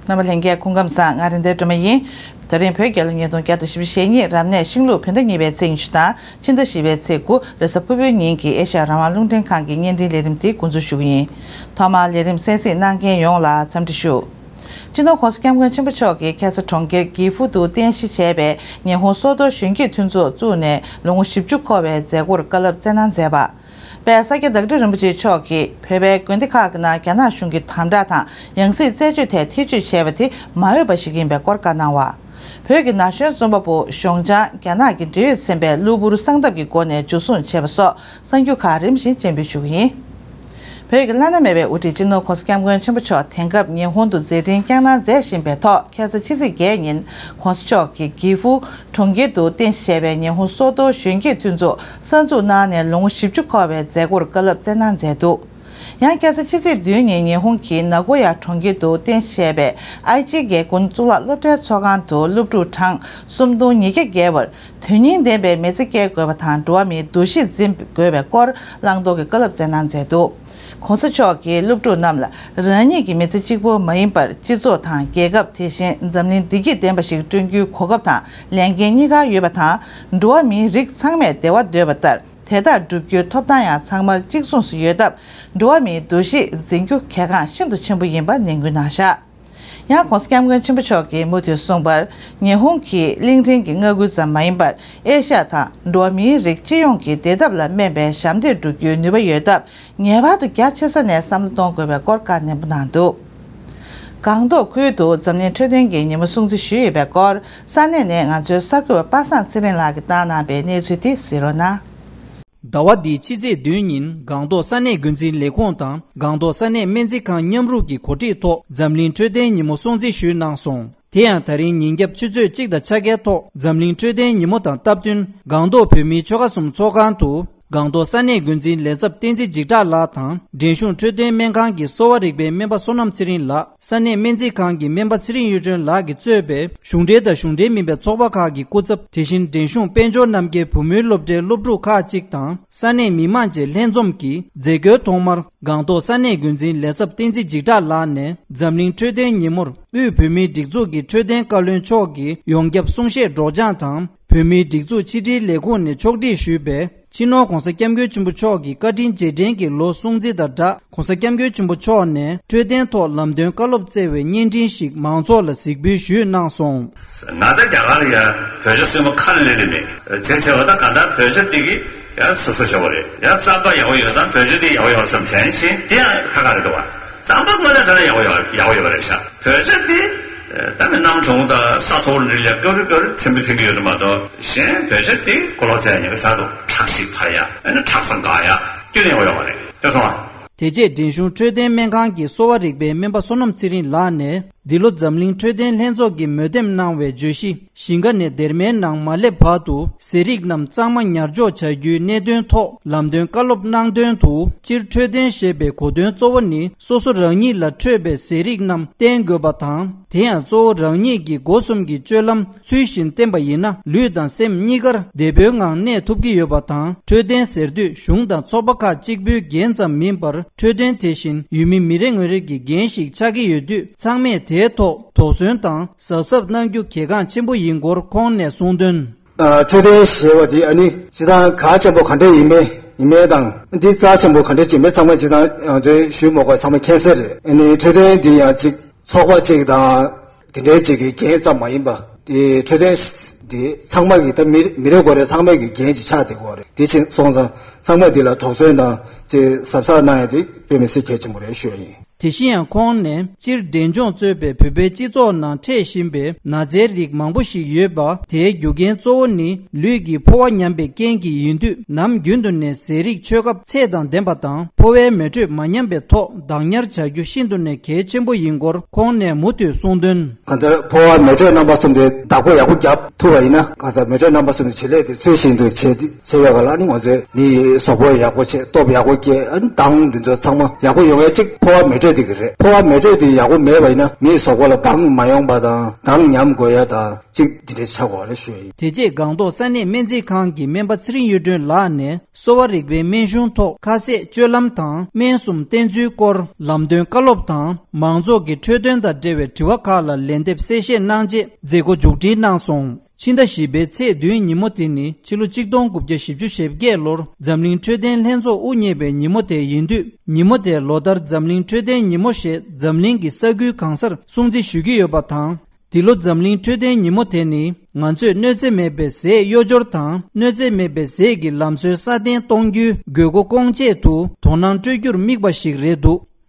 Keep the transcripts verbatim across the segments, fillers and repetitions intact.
རྣམ་པ་ལྷན་རྒྱས་སྐུ་ཁམས་བཟང་། ང་རེད་འདིར་སྒྲོལ་མ་ཡིན། ད་རིང་བོད་རྒྱལ་ལོ་ཉིས་སྟོང་བརྒྱ་དང་བཞི་བཅུ་ཞེ་གཉིས་རབ་གནས་ཤིང་ལུག་བོད་ཟླ་གཉིས་པའི་ཚེས་ཉི་ཤུ་དང་ཕྱི་ཟླ་བཞི་པའི་ཚེས་དགུ་རེས་གཟའ་ཕུར་བུའི་ཉིན་གྱི་ཨེ་ཤ་ཡ་རང་དབང་རླུང་འཕྲིན་ཁང་གི་བརྙན་འཕྲིན་ལས་རིམ་འདི་འགོ་འཛུགས་ཞུ་གི་ཡིན། ཐོག་མར་ལས་རིམ་གསན་གཟིགས་གནང་མཁན་ཡོངས་ལ་འཚམས་འདྲི་ཞུ། སྤྱི་ནོར་༸གོང་ས་༸སྐྱབས་མགོན་ཆེན་པོ་མཆོག་གིས་ཁ་སང་གྲོང་ཁྱེར་དགེ་ཧྥུ་ཏུ་རྟེན་གཞི་བྱས་པའི་ཉི་ཧོང་སོ་ཏོ་གཞོན་སྐྱེས་མཐུན་ཚོགས་བཙུགས་ནས་ལོ་ངོ་བཞི་བཅུ་འཁོར་བའི་མཛད་སྒོར་བཀའ་སློབ་སྩལ་གནང་མཛད་པ། དཔལ་ས་སྐྱ་བདག་ཁྲི་རིན་པོ་ཆེ་མཆོག་གིས་བོད་པའི་དགོན་སྡེ་ཁག་གི་ནང་རྒྱ་ནག་གཞུང་གི་དམ་དྲག་དང་ཡང་སྲིད་རྩད་གཅོད་ཐད་ཐེ་བྱུས་བྱས་པ་དེ་མ་འོས་པ་ཞིག་ཡིན་པའི་སྐོར་བཀའ་གནང་བ། བོད་ཀྱི་ན་གཞོན་རྩོམ་པ་པོ་གཞུང་བྱང་རྒྱ་ནག་གི་འབྲེལ་ཡོད་ཚན་པས་གློ་བུར་གསང་ཐབས་ཀྱི་སྒོ་ནས་འཇུ་བཟུང་བྱས་པ་སོགས་གསར་འགྱུར་ཁག་རིམ་བཞིན་སྤྱན་འབུལ་ཞུ་གི་ཡིན། བོད་ཀྱི་བླ་ན་མེད་པའི་དབུ་ཁྲིད་སྤྱི་ནོར་༸གོང་ས་༸སྐྱབས་མགོན་ཆེན་པོ་མཆོག་དེང་སྐབས་ཉི་ཧོང་དུ་མཛད་འཕྲིན་བསྐྱངས་གནང་མཛད་བཞིན་པའི་ཐོག་ཁ་སང་ཕྱི་ཚེས་བརྒྱད་ཉིན་༸གོང་ས་མཆོག་གིས་དགེ་ཧྥུ་གྲོང་ཁྱེར་དུ་རྟེན་གཞི་བྱས་པའི་ཉི་ཧོང་སོ་ཏོ་གཞོན་སྐྱེས་མཐུན་ཚོགས་གསར་འཛུགས་གནང་ནས་ལོ་ངོ་བཞི་བཅུ་འཁོར་བའི་མཛད་སྒོར་བཀའ་སློབ་སྩལ་གནང་མཛད་འདུག་ཡང་ཁ་སང་ཕྱི་ཚེས་བདུན་ཉིན་ཉི་ཧོང་གི་ནཱ་གོ་ཡ་གྲོང་ཁྱེར་དུ་རྟེན་གཞི་བྱས་པའི་ཨའི་ཅི་རྒྱལ་ཀུན་གཙུག་ལག་སློབ་གྲྭའི་ཚོགས་ཁང་དུ་སློབ་ཕྲུག་གྲངས་སུམ་སྟོང་ཉིས་བརྒྱ་བརྒལ་བར་དོན་སྙིང་ལྡན་པའི་མི་ཚེ་སྐྱེལ་དགོས་པ་དང་འགྲོ་བ་མིའི་འདུ་ཤེས་འཛིན་དགོས་པའི་སྐོར་བླང་དོར་གྱི་བཀའ་སློབ་སྩལ་གནང་མཛད་འདུག ༸གོང་ས་མཆོག་གིས་སློབ་ཕྲུག་རྣམས་ལ་རང་ཉིད་ཀྱི་མི་ཚེ་གཅིག་པོ་མ་ཡིན་པར་སྤྱི་ཚོགས་དང་རྒྱལ་ཁབ་དེ་བཞིན་འཛམ་གླིང་བདེ་སྐྱིད་ལྡན་པ་ཞིག་བསྐྲུན་རྒྱུའི་གོ་སྐབས་དང་ལས་འགན་གཉིས་ཀ་ཡོད་པ་དང་འགྲོ་བ་མིའི་རིགས་ཚང་མས་བདེ་བ་འདོད་པ་ལྟར། དེ་ལྟར་བསྒྲུབ་རྒྱུའི་ཐོབ་ཐང་ཡང་ཚང་མར་གཅིག་མཚུངས་སུ་ཡོད་སྟབས། འགྲོ་བ་མིའི་འདུ་ཤེས་འཛིན་རྒྱུ་གལ་འགངས་ཤིན་ཏུ་ཆེན་པོ་ཡིན་པ་ནན་སྐུལ་གནང་བཞག་ཡང་༸གོང་ས་༸སྐྱབས་མགོན་ཆེན་པོ་མཆོག་གིས་མུ་མཐུད་གསུངས་པར། ཉི་ཧོང་གིས་གླིང་ཕྲན་གྱི་མངའ་ཁུལ་ཙམ་མ་ཡིན་པར། ཨེ་ཤ་ཡ་དང་འགྲོ་བ་མིའི་རིགས་སྤྱི་ཡོངས་ཀྱི་བདེ་ཐབས་ལ་སྨན་པའི་ཞབས་འདེགས་སྒྲུབ་རྒྱུའི་ནུས་པ་ཡོད་སྟབས། ངེས་པར་དུ་རྒྱ་ཆེ་ས་ནས་བསམ་བློ་གཏོང་དགོས་པའི་སྐོར་བཀའ་ནན་པོ་གནང་འདུག་སྒང་ཏོག་ཁུལ་དུ་འཛམ་གླིང་འཕྲོད་བསྟེན་གྱི་ཉིན་མོ་སྲུང་བརྩི་ཞུས་ཡོད་པའི་སྐོར་ས་གནས་ནས་ང་ཚོའི་གསར་འགོད་པ་པ་སངས་ཚེ་རིང་ལགས་ཀྱིས་བཏང་གནང་པའི་གནས་ཚུལ་དེ་གཟིགས་རོགས་གནང་། ཟླ་བ་འདིའི་ཕྱི་ཚེས་བདུན་ཉིན་སྒང་ཏོག་ས་གནས་འགོ་འཛིན་ལས་ཁུངས་དང་སྒང་ཏོག་ས་གནས་སྨན་རྩིས་ཁང་མཉམ་རུབ་ཀྱི་གོ་སྒྲིག་ཐོག་འཛམ་གླིང་འཕྲོད་བསྟེན་ཉིན་མོ་སྲུང་བརྩི་ཞུས་གནང་སོང་། དེ་ཡང་ད་རིང་ཉིན་རྒྱབ་ཆུ་ཚོད་གཅིག་དང་ཕྱེད་ཀའི་ཐོག་འཛམ་གླིང་འཕྲོད་བསྟེན་ཉིན་མོ་དང་སྟབས་བསྟུན་སྒང་ཏོག་བོད་མིའི་ཆོལ་ཁ་གསུམ་ཚོགས་ཁང་དུ། སྒང་ཏོག་ས་གནས་འགོ་འཛིན་ལས་ཚབ་བསྟན་འཛིན་འཇིགས་གྲགས་ལགས་དང་འབྲིང་གཞུང་འཕྲོད་བསྟེན་སྨན་ཁང་གི་གསོ་བ་རིག་པའི་སྨན་པ་བསོད་ནམས་ཚེ་རིང་ལགས། ས་གནས་སྨན་རྩིས་ཁང་གི་སྨན་པ་ཚེ་རིང་གཡུ་སྒྲོན་ལགས་ཀྱིས་གཙོས་པའི་གཞུང་འབྲེལ་དང་གཞུང་འབྲེལ་མིན་པའི་ཚོགས་པ་ཁག་གི་སྐུ་ཚབ། དེ་བཞིན་འབྲིང་གཞུང་དཔལ་འབྱོར་རྣམ་རྒྱལ་བུ་མོའི་སློབ་གྲྭའི་སློབ་ཕྲུག་ཁག་ཅིག་དང་ས་གནས་མི་མང་བཅས་ལྷན་འཛོམས་ཀྱིས་མཛད་སྒོའི་ཐོག་མར། སྒང་ཏོག་ས་གནས་འགོ་འཛིན་ལས་ཚབ་བསྟན་འཛིན་འཇིགས་གྲགས་ལགས་ནས་འཛམ་གླིང་འཕྲོད་བསྟེན་ཉིན་མོར་དབུས་བོད་མིའི་སྒྲིག་འཛུགས་ཀྱི་འཕྲོད་བསྟེན་བཀའ་བློན་མཆོག་གིས་ཡོངས་ཁྱབ་གསུང་བཤད་སྒྲོག་སྦྱང་དང་། བོད་མིའི་སྒྲིག་འཛུགས་ཕྱི་དྲིལ་ལས་ཁུངས་ནས་ཕྱོགས་སྒྲིག་ཞུས་པའི་སྤྱི་ནོར་༸གོང་ས་༸སྐྱབས་མགོན་ཆེན་པོ་མཆོག་གི་བཀའ་དྲིན་རྗེས་དྲན་གྱི་ལོ་སྲུང་བརྩི་དང་སྦྲགས། ༸གོང་ས་༸སྐྱབས་མགོན་ཆེན་པོ་མཆོག་ནས་འཕྲོད་བསྟེན་ཐོག་ལམ་སྟོན་བཀའ་སློབ་སྩལ་བའི་བརྙན་འཕྲིན་ཞིག་མང་ཚོགས་ལ་གཟིགས་འབུལ་ཞུས་གནང་སོང་། ང་ད་རྒྱ་གར་ལ་ཡ་བོད་ཇ་བསྲེས་མ་ཁ་ལ་ལེན་ནི་མེད། བྱས་བྱས་པ་ད་ག་ད་བོད་ཇ་འདི་གི་ཡ་སོ་སོ་བྱ་བ་རེད། ཡ་རྩམ་པ་ཡག་པོ་ཡོད་ཙང་བོད་ཇ་འདི་ཡག་པོ་ཡོད་བསམ་དྲན་ཕྱིན་དེ་ཡང་ཁ་ཁ་རེད་འདུག་བ། རྩམ་པ་དངོས་གནས་དྲང་གནས་ཡག་པོ་ཡོད་ཡག་པོ་ཡོད་པ་རེད་ཤག་བོད་ཇ་འདི་ད་མི་གནམ་གྲོང་དང་ས་མཐོ་རིགས་ལ་སྐབས་རེ་སྐབས་རེ་ཕྲན་བུ་ཕན་གྱི་ཡོད་རེད་མ་གཏོགས་གཞན་བོད་ཇ་འདི་གོ་ལོག་ཚད་ཡག་པོ་ཆགས་འདུག་ཁྲག་ཤེད་འཕར་ཡ་ཨ་ནི་ཁྲག་ས་འགག་ཡ་ཁྱོན་ནས་ཡག་པོ་ཡོད་པ་རེད། ཤེས་སོང་ང་། དེ་རྗེས་འབྲིང་གཞུང་འཕྲོད་བསྟེན་སྨན་ཁང་གི་གསོ་བ་རིག་པའི་སྨན་པ་བསོད་ནམས་ཚེ་རིང་ལགས་ནས། འདི་ལོ་འཛམ་གླིང་འཕྲོད་བསྟེན་ལྷན་ཚོགས་ཀྱིས་མོས་འདེམས་གནང་བའི་བརྗོད་གཞི། ཞིང་ཁ་ནས་སྡེར་མའི་ནང་མ་སླེབས་བར་དུ་ཟས་རིགས་རྣམས་གཙང་མ་ཉར་འཇོག་བྱ་རྒྱུའི་གནད་དོན་ཐོག་ལམ་སྟོན་བཀའ་སློབ་གནང་དོན་དུ། སྤྱིར་འཕྲོད་བསྟེན་ཞེས་པའི་གོ་དོན་གཙོ་བོ་ནི་སོ་སོ་རང་ཉིད་ལ་འཕྲོད་པའི་ཟས་རིགས་རྣམས་བསྟེན་དགོས་པ་དང་། དེ་ཡང་གཙོ་བོ་རང་ཉིད་ཀྱི་སྒོ་གསུམ་གྱི་སྤྱོད་ལམ་ཚུལ་བཞིན་བསྟེན་པ་ཡིན་ན་ལུས་དང་སེམས་གཉིས་ཀར་བདེ་པོའི་ངང་གནས་ཐུབ་ཀྱི་ཡོད་པ་དང་། འཕྲོད་བསྟེན་ཟེར་དུས་གཞུང་དང་ཚོགས་པ་ཁག་གཅིག་པུའི་འགན་ཙམ་མིན་པར། འཕྲོད་བསྟེན་དེ་བཞིན་ཡུལ་མི་མི་རེ་ངོ་རེ་གི་འགན་ཞིག་ཆགས་ཀྱི་ཡོད་དུས། ཚང་མས་དེའི་ཐོག་དོགས་ཟོན་དང་གཟབ་གཟབ་གནང་རྒྱུ་གལ་འགངས་ཆེན་པོ་ཡིན་སྐོར་ཁོང་ནས་གསུངས་དོན། ཨ་འཕྲོད་བསྟེན་ཞེས་པ་འདི་ཨ་ནི་སྤྱིར་བཏང་གལ་ཆེན་པོ་ག་འདྲ་ཡིན་མིན་ཡིན་མིན་དང་། འདི་རྩ་ཆེན་པོ་ག་འདྲ་ཅིག་མིན་ཚང་མ་སྤྱིར་བཏང་ང་ཚོའི་ཞུས་མ་དགོས་ཚང་མ་མཁྱེན་གསལ་རེད། ཨ་ནི་འཕྲོད་བསྟེན་འདི་ཡང་ཅིག་ཚོགས་པ་གཅིག་དང་དེ་འདྲའི་ཅིག་གི་འགན་ཙམ་མ་ཡིན་པ། དེ་འཕྲོད་བསྟེན་འདི་ཚང་མ་གི་ད་མི་མི་རེ་ངོ་རེ་ཚང་མ་གི་འགན་ཅིག་ཆགས་བསྡད་ཀྱི་ཡོད་རེད། དེ་ཕྱིན་སོང་ཙང་ཚང་མ་འདི་ལ་དོགས་ཟོན་དང་ཅིག་གཟབ་གཟབ་གནང་ཡ་དེ་དཔེ་མི་སྲིད་གལ་ཆེན་པོ་རེད་ཞུ་ཡ་ཡིན། དེ་བཞིན་ཡང་ཁོང་ནས་སྤྱིར་འབྲས་ལྗོངས་གཙོས་པའི་བོད་པའི་སྤྱི་ཚོགས་ནང་འཕྲད་བཞིན་པའི་ན་ཚའི་རིགས་མང་པོ་ཞིག་ཡོད་པ། དེའི་རྒྱུ་རྐྱེན་གཙོ་བོ་ནི་ལུས་ཀྱི་ཕོ་བ་ཉམས་པའི་རྐྱེན་གྱིས་ཡིན་དུས། ནམ་རྒྱུན་དུ་ནས་ཟས་རིགས་མཆོད་སྐབས་ཚད་དང་ལྡན་པ་དང་ཕོ་བའི་མེ་དྲོད་མ་ཉམས་པའི་ཐོག་བདག་ཉར་བྱ་རྒྱུ་ཤིན་ཏུ་ནས་གལ་ཆེན་པོ་ཡིན་སྐོར་ཁོང་ནས་མུ་མཐུད་གསུངས་དོན། གང་ལྟར་ཕོ་བ་མེ་དྲོད་རྣམ་པ་གསུམ་དེ་བདག་པོ་ཡག་པོ་རྒྱབ་ཐུབ་པ་ཡིན་ན། གང་ཟག་མེ་དྲོད་རྣམ་པ་གསུམ་དེ་བྱེད་ལས་དེ་ཚུལ་བཞིན་དུ་བྱེད་དུས། བྱེད་པའི་སྐབས་ལ་ནི་ང་ཚོས་མི་ཡི་གཟུགས་པོ་ཡག་པོ་བྱེད། སྟོབས་ཡག་པོ་སྐྱེད། ཨ་ནི་མདངས་འདི་ཚོ་ཚང་མ་ཡག་པོ་ཡོང་ཡ་གཅིག་ཕོ་བ་མེ་ འཕྲོད་བསྡད་ཀྱི་རེད། ཕོ་བ་མེ་དྲོད་དེ་ཡག་པོ་མེད་པ་ཡིན་ན་མིའི་གཟུགས་པོ་ལ་མདངས་མ་ཡོང་པ་དང་མདངས་ཉམས་དགོས་ཡ་དང་གཅིག་དེ་འདྲ་ཆགས་དགོས་རེད་ཞུ་ཡ་ཡིན། དེ་རྗེས་སྒང་ཏོག་ས་གནས་སྨན་རྩིས་ཁང་གི་སྨན་པ་ཚེ་རིང་གཡུ་སྒྲོན་ལགས་ནས་གསོ་བ་རིག་པའི་སྨན་གཞུང་ཐོག་ཁ་ཟས་སྤྱོད་ལམ་དང་སྨན་གསུམ་བསྟེན་ཚུལ་སྐོར་ལམ་སྟོན་བཀའ་སློབ་དང་མང་ཚོགས་ཀྱི་འཕྲོད་བསྟེན་དང་འབྲེལ་བའི་དྲི་བ་ཁག་ལ་ལན་འདེབས་གསལ་བཤད་གནང་རྗེས་མཛད་སྒོ་མཇུག་སྒྲིལ་གནང་སོང་། ཕྱི་ཟླ་བཞི་པའི་ཚེས་བདུན་ཉིན་མོ་དེ་ནི་ཕྱི་ལོ་གཅིག་སྟོང་དགུ་བརྒྱ་བཞི་བཅུ་ཞེ་བརྒྱད་ལོར་འཛམ་གླིང་འཕྲོད་བསྟེན་ལྷན་ཚོགས་དབུ་བརྙེས་པའི་ཉིན་མོ་དེ་ཡིན་དུས། ཉིན་མོ་དེ་ལོ་ལྟར་འཛམ་གླིང་འཕྲོད་བསྟེན་ཉིན་མོ་ཞེས་འཛམ་གླིང་གི་ས་ཁུལ་གང་སར་སྲུང་བརྩི་ཞུ་གི་ཡོད་པ་དང་། འདི་ལོ་འཛམ་གླིང་འཕྲོད་བསྟེན་ཉིན་མོ་དེ་ནི་ང་ཚོས་གནོད་འཚེ་མེད་པའི་ཟས་གཡོས་སྦྱོར་དང་གནོད་འཚེ་མེད་པའི་ཟས་ཀྱི་ལམ་སྲོལ་སྲ་བརྟན་གཏོང་རྒྱུའི་དགོས་མཁོ་སྐོང་ཆེད་དུ་དོ་སྣང་སྤྲོད་རྒྱུར་དམིགས་པ་ཞིག་རེད་འདུག་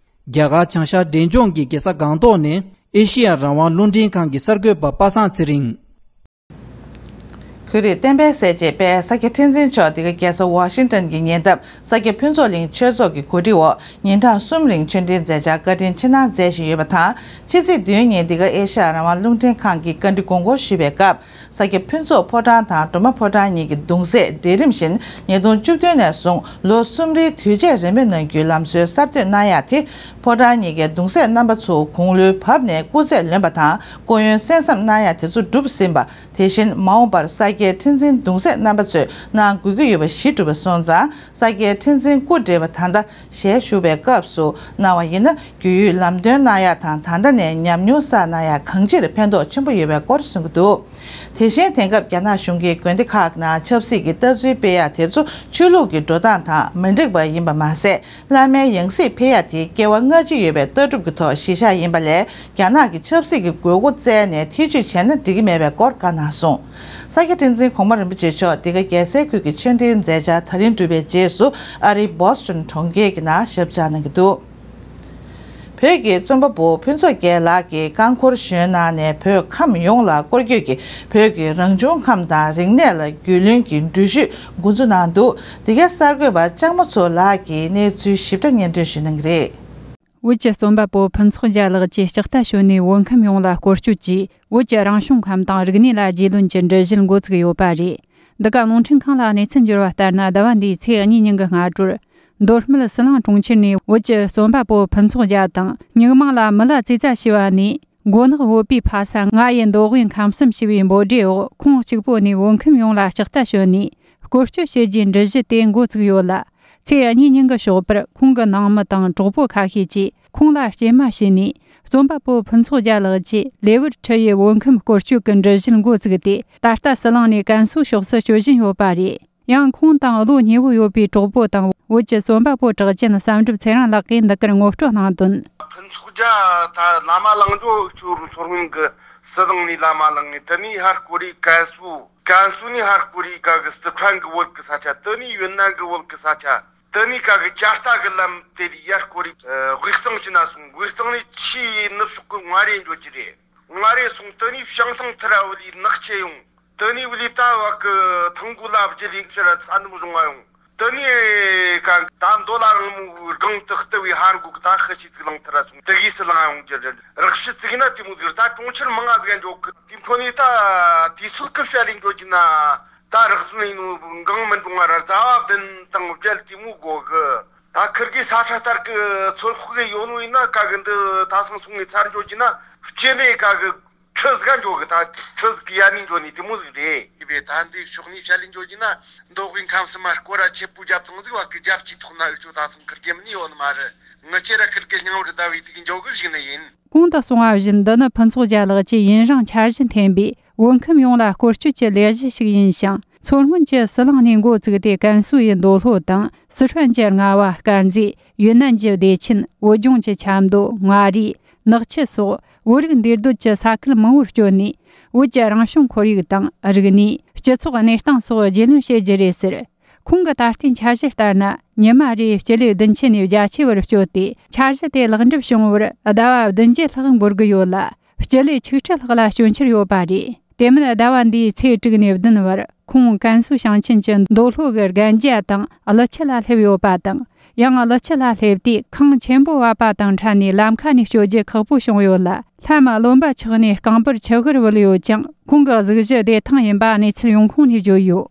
རྒྱ་གར་བྱང་ཤར་འབྲས་ལྗོངས་ཀྱི་རྒྱལ་ས་སྒང་ཏོག་ནས་ཨེ་ཤེ་ཡ་རང་དབང་རླུང་འཕྲིན་ཁང་གི་གསར་འགོད་པ་པ་སངས་ཚེ་རིང་། གུས་རིགས་བསྟན་པའི་གསལ་བྱེད་པས་ས་སྐྱ་ཁྲི་འཛིན་མཆོག་འདི་ག་རྒྱལ་ས་ཝ་ཤིང་ཏན་གྱི་ཉེ་འདབས་ས་སྐྱ་ཕུན་ཚོགས་གླིང་ཆོས་ཚོགས་ཀྱི་གོ་སྒྲིག་འོག་ཉིན་གྲངས་གསུམ་རིང་ཆོས་འབྲེལ་མཛད་འཆར་བཀའ་དྲིན་ཆེ་གནང་མཛད་བཞིན་ཡོད་པ་དང་། ཕྱི་ཚེས་བདུན་ཉིན་འདི་ག་ཨེ་ཤ་ཡ་རང་དབང་རླུང་འཕྲིན་ཁང་གིས་བཀའ་འདྲི་དགོངས་སྐོར་ཞུས་པའི་སྐབས། ས་སྐྱ་ཕུན་ཚོགས་ཕོ་བྲང་དང་སྒྲོལ་མ་ཕོ་བྲང་གཉིས་ཀྱི་གདུང་སྲས་གྲལ་རིམ་བཞིན་ཉིས་སྟོང་བཅུ་བདུན་ནས་བཟུང་ལོ་གསུམ་རེའི་དུས་ཆད་རེས་མོས་གནང་རྒྱུའི་ལམ་སྲོལ་གསར་གཏོད་གནང་ཡག་དེ། ཕོ་བྲང་གཉིས་ཀའི་གདུང་སྲས་རྣམ་པ་ཚོ་དགུང་ལོའི་བབ་ནས་སྐུ་ཚེ་ལོན་པ་དང་སྐུ་ཡོན་གསན་བསམ་གནང་ཡག་དེ་ཚོ་གྲུབ་ཟིན་པ། དེ་བཞིན་མ་འོངས་པར་ས་སྐྱའི་ཁྲི་འཛིན་གདུང་སྲས་རྣམ་པ་ཚོས་གནང་དགོས་ཀྱི་ཡོད་པ་གཞི་གྲུབ་པ་སོང་ཙང་། ས་སྐྱའི་ཁྲི་འཛིན་སྐུ་བགྲེས་པ་ད་ལྟ་ཞལ་བཞུགས་པའི་སྐབས་སུ་གནང་བ་ཡིན་ན། རྒྱུས་ཡོད་ལམ་སྟོན་གནང་ཡག་དང་ད་ལྟ་ནས་ཉམས་མྱོང་བསགས་གནང་ཡག་གང་ཅིར་ཕན་ཐོགས་ཆེན་པོ་ཡོད་པའི་སྐོར་གསུང་གི་འདུག་དེ་བཞིན་དེང་སྐབས་རྒྱ་ནག་གཞུང་གིས་དགོན་སྡེ་ཁག་ནང་ཆབ་སྲིད་ཀྱི་ལྟ་ཚུལ་སྤེལ་ཡག་དེ་ཚོ་ཆོས་ལུགས་ཀྱི་འགྲོ་སྟངས་དང་མི་འགྲིག་པ་ཡིན་པ་མ་ཟད། བླ་མའི་ཡང་སྲིད་འཕེལ་ཡག་དེ་སྐྱེ་བ་སྔ་ཕྱི་ཡོད་པའི་ལྟ་གྲུབ་ཀྱི་ཐོག་གཞི་བཞག་ཡིན་པ་ལས། རྒྱ་ནག་གི་ཆབ་སྲིད་ཀྱི་དགོས་མཁོ་བཙལ་ནས་ཐེ་བྱུས་བྱས་ན་འགྲིག་གི་མེད་པའི་སྐོར་བཀའ་གནང་སོང་། ས་སྐྱ་ཁྲི་འཛིན་གོང་མ་རིན་པོ་ཆེ་མཆོག་འདི་ག་རྒྱལ་སའི་ཁུལ་གྱི་ཆོས་འབྲེལ་མཛད་འཆར་ད་རིང་གྲུབ་པའི་རྗེས་སུ་ཨ་རིའི་བོ་སི་ཊོན་གྲོང་ཁྱེར་གྱི་ནང་ཞབས་བཅགས་གནང་གི་འདུག་བོད་ཀྱི་རྩོམ་པ་པོ་ཕུན་ཚོགས་རྒྱལ་ལགས་ཀྱིས་རྐང་འཁོར་ཞོན་གནང་ནས་བོད་ཁམས་ཡོངས་ལ་སྐོར་སྐྱོད་ཀྱིས་བོད་ཀྱི་རང་བྱུང་ཁམས་དང་རིག་གནས་ལ་རྒྱུས་ལོན་གྱི་འགྲུལ་བཞུད་འགོ་འཛུགས་གནང་འདུག་འདི་གའི་གསར་འགོད་པ་ལྕགས་མོ་མཚོ་ལགས་ཀྱིས་གནས་ཚུལ་ཞིབ་ཕྲ་སྙན་སྒྲོན་ཞུ་གནང་གི་རེད། བོད་ཀྱི་རྩོམ་པ་པོ་ཕུན་ཚོགས་རྒྱལ་ལགས་ཀྱིས་ལྕགས་རྟ་ཞོན་ནས་བོད་ཁམས་ཡོངས་ལ་སྐོར་སྐྱོད་ཀྱིས་བོད་ཀྱི་རང་བྱུང་ཁམས་དང་རིག་གནས་ལ་རྒྱུས་ལོན་གྱི་འགྲུལ་བཞུད་འགོ་བཙུགས་ཡོད་པ་རེད། འདི་ག་རླུང་འཕྲིན་ཁང་ལ་གནས་ཚུལ་འབྱོར་བ་ལྟར་ན། ཟླ་བ་འདིའི་ཚེས་གཉིས་ཉིན་གྱི་སྔ་དྲོར་མདོ་སྨད་ཟི་ལིང་གྲོང་ཁྱེར་ནས་བོད་ཀྱི་རྩོམ་པ་པོ་ཕུན་ཚོགས་རྒྱལ་དང་སྨྱུག་མིང་ལ་མི་ལ་བརྩིས་ཙ་ཞེས་པ་ནས། མགོ་ནག་བོད་པའི་ཕ་ས་ང་ཡི་མདོ་དབུས་ཁམས་གསུམ་ཞེས་པའི་འབོད་སྒྲའི་འོག་ཁོང་གཅིག་པོ་ནས་བོད་ཁམས་ཡོངས་ལ་ལྕགས་རྟ་ཞོན་ནས་སྐོར་སྐྱོད་བྱེད་རྒྱུའི་འགྲུལ་བཞུད་དེ་འགོ་བཙུགས་ཡོད་ལ། ཚེས་གཉིས་ཉིན་གྱི་ཞོགས་པར་ཁོང་གི་ནང་མི་དང་གྲོགས་པོ་ཁ་ཤས་ཀྱིས་ཁོང་ལ་སྐྱེལ་མ་བྱས་ནས། རྩོམ་པ་པོ་ཕུན་ཚོགས་རྒྱལ་ལགས་ཀྱིས་ལེ་དབར་ཁྲི་ཡི་བོད་ཁམས་སྐོར་སྐྱོད་ཀྱི་འགྲུལ་བཞུད་འགོ་བཙུགས་ཏེ། ད་ལྟ་ཟི་ལིང་ནས་ཀན་སུའུ་ཕྱོགས་སུ་སྐྱོད་བཞིན་ཡོད་པ་རེད། ཡང་ཁོང་དང་བློ་ཉེ་བོ་ཡོད་པའི་གྲོགས་པོ་དང་བོད་ཀྱི་རྩོམ་པ་པོ་གྲགས་ཅན་བསམ་གྲུབ་ཚེ་རིང་ལགས་ཀྱིས་འདི་གར་ངོ་སྤྲོད་གནང་དོན། ཕུན་ཚོགས་རྒྱལ་ད་བླ་མ་ལངས་འགྲོ་ཁྱོད་མཚོ་སྔོན་གྱི་ཟི་ལིང་ནས་བླ་མ་ལངས་ངེ་དེ་ནས་ཧར་སྐོར་རེ་ཀན་སུའུ། ཀན་སུའུ་ནས་ཧར་སྐོར་རེ་ག་གི་སི་ཁྲོན་གྱི་བོད་ཀྱི་ས་ཆ། དེ་ནས་ཡུན་ནན་གྱི་བོད་ཀྱི་ས་ཆ། དེ་ནས་ག་གི་ཇ་རྟ་གི་ལམ་དེ་རེ་ཡར་སྐོར་རེ་དབུས་གཙང་ཅི་ན་སོང་། དབུས་གཙང་ནས་ཆུའི་ནུབ་ཕྱོགས་ཀྱི་མངའ་རིས་འགྲོ་རྒྱུ་རེད། མངའ་རིས་སོང་། དེ་ནས་བྱང་ཐང་ཐི་ར་བུ་ལི་ནག་ཆུ་ཡོང་། དེ་ནས་བུ་ལི་ད་བ་གི་ཐང་གུ་ལ་བརྒྱུད་ལས་ཕྱིར་ཚ་ནུབ་རྫོང་ང་ཡོང་། དེ་ནས་ག་ད་མདོ་ལ་རང་མོ་སྒང་དུ་ལྟ་བའི་ཧར་འགུག་ད་ཤི་ཤི་ཚིག་ལང་ཐི་ར་སོང་། དེ་གིས་སི་ལང་ཡོང་རྒྱུ་རེད། རག་ཤི་ཚིག་ན་དེ་མོ་ཟིག་ད་གྲོང་ཁྱེར་མང་ང་ཟིག་འགྲོ་གི། དེ་འཕྲོ་ནས་ད་དུས་ཚོད་ཀི་བྱ་ལས་འགྲོ་རྒྱུ་ན་ད་རག་ཟུན་ཡིན་ནོ་འགང་མི་འགྲོ་ང་ར་རྩ་བ་བདུན་དང་བརྒྱད་དེ་མོ་དགོ་གི། ད་ཁིར་གི་ས་ཁྲ་ལྟར་གི་ཚོད་དཔག་གི་ཡོད་ནོ་ཡིན་ན་ག་གི་འདི་ད་སང་སོང་ངི་ཚར་འགྲོ་རྒྱུ་ན་སྤྱི་ལེ་ག་གི་ཁྲི་ཟིག་འགྲོ་གི། ད་ཁྲི་ཟིག་གི་ཡ་ནི་འགྲོ་ནི་དེ་མོ་ཟིག་རེད། ཡིན་པས་ད་འདི་ཕྱོགས་ནས་བྱ་ལས་འགྲོ་རྒྱུ་ན་མདོ་དབུས་ཁམས་གསུམ་མ་སྐོར་ར་ཆེ་པོ་རྒྱབ་དང་ཟིག་བ་གི་རྒྱབ་ཀྱི་ཐོག་ན་འུ་ཆོ་ད་སང་ཁིར་གི་མི་ནི་ཡོད་ནི་མ་རེད། ངི་ཆེ་ར་ཁིར་གི་སྙིང་བོར་ཟླ་བའི་དུས་འཇོག་གི་ཞིག་ནི་ཡིན། གོང་དུ་གསུངས་པ་བཞིན། འདི་ནི་ཕུན་ཚོགས་རྒྱལ་ལགས་ཀྱི་ཡུན་རིང་འཆར་གཞི་འཐེན་པའི་བོད་ཁམས་ཡོངས་ལ་སྐོར་སྐྱོད་ཀྱི་ལས་གཞི་ཞིག་ཡིན་ཞིང་། མཚོ་སྔོན་གྱི་ཟི་ལིང་ནས་འགོ་བཙུགས་ཏེ། ཀན་སུའུ་ཡི་མདོ་ལྷོ་དང་། སི་ཁྲོན་གྱི་རྔ་བ་དཀར་མཛེས། ཡུན་ནན་གྱི་བདེ་ཆེན། བོད་ལྗོངས་ཀྱི་ཆབ་མདོ། མངའ་རིས། ནག་ཆུ་སོགས་བོད་རིགས་འདུས་སྡོད་ཀྱི་ས་ཁུལ་མང་བོར་བསྐྱོད་ནས། བོད་ཀྱི་རང་བྱུང་ཁོར་ཡུག་དང་། རིག་གནས། སྤྱི་ཚོགས་གནས་སྟངས་སོགས་རྒྱུས་ལོན་བྱེད་རྒྱུ་རེད་ཟེར། ཁོང་གི་ད་ལྟའི་འཆར་གཞི་ལྟར་ན། ཉི་མ་རེར་སྤྱི་ལེ་བདུན་ཅུ་ནས་བརྒྱད་ཅུ་བར་བསྐྱོད་དེ། འཆར་གཞི་དེ་ལེགས་འགྲུབ་བྱུང་བར་ཟླ་བ་བདུན་བརྒྱད་ལྷག་འགོར་གྱི་ཡོད་ལ། སྤྱི་ལེ་ཆིག་ཁྲི་ལྷག་ལ་སྐྱོན་འཆར་ཡོད་པ་རེད། དེ་མིན་ཟླ་བ་འདིའི་ཚེས་དྲུག་ནས་བདུན་བར་ཁོང་ཀན་སུའུ་ཞིང་ཆེན་གྱི་མདོ་ལྷོ་གི་རྒན་རྒྱ་དང་ཀླུ་ཆུ་ལ་སླེབས་ཡོད་པ་དང་། ཡང་ཀླུ་ཆུ་ལ་སླེབས་དུས་ཁངས་ཆེན་པོ་བབས་པ་དང་འཕྲད་ནས་ལམ་ཁ་ནས་སྐྱོད་རྒྱུ་ཁག་པོ་བྱུང་ཡོད་ལ། ལྷམ་རློན་པ་ཆགས་ནས་རྐང་པར་ཆུ་གར་བུད་ཡོད་ཅིང་། ཁོང་གི་གཟུགས་གཞི་བདེ་ཐང་ཡིན་པ་གནས་ཚུལ་ཡོང་ཁུངས་ནས་བརྗོད་ཡོད།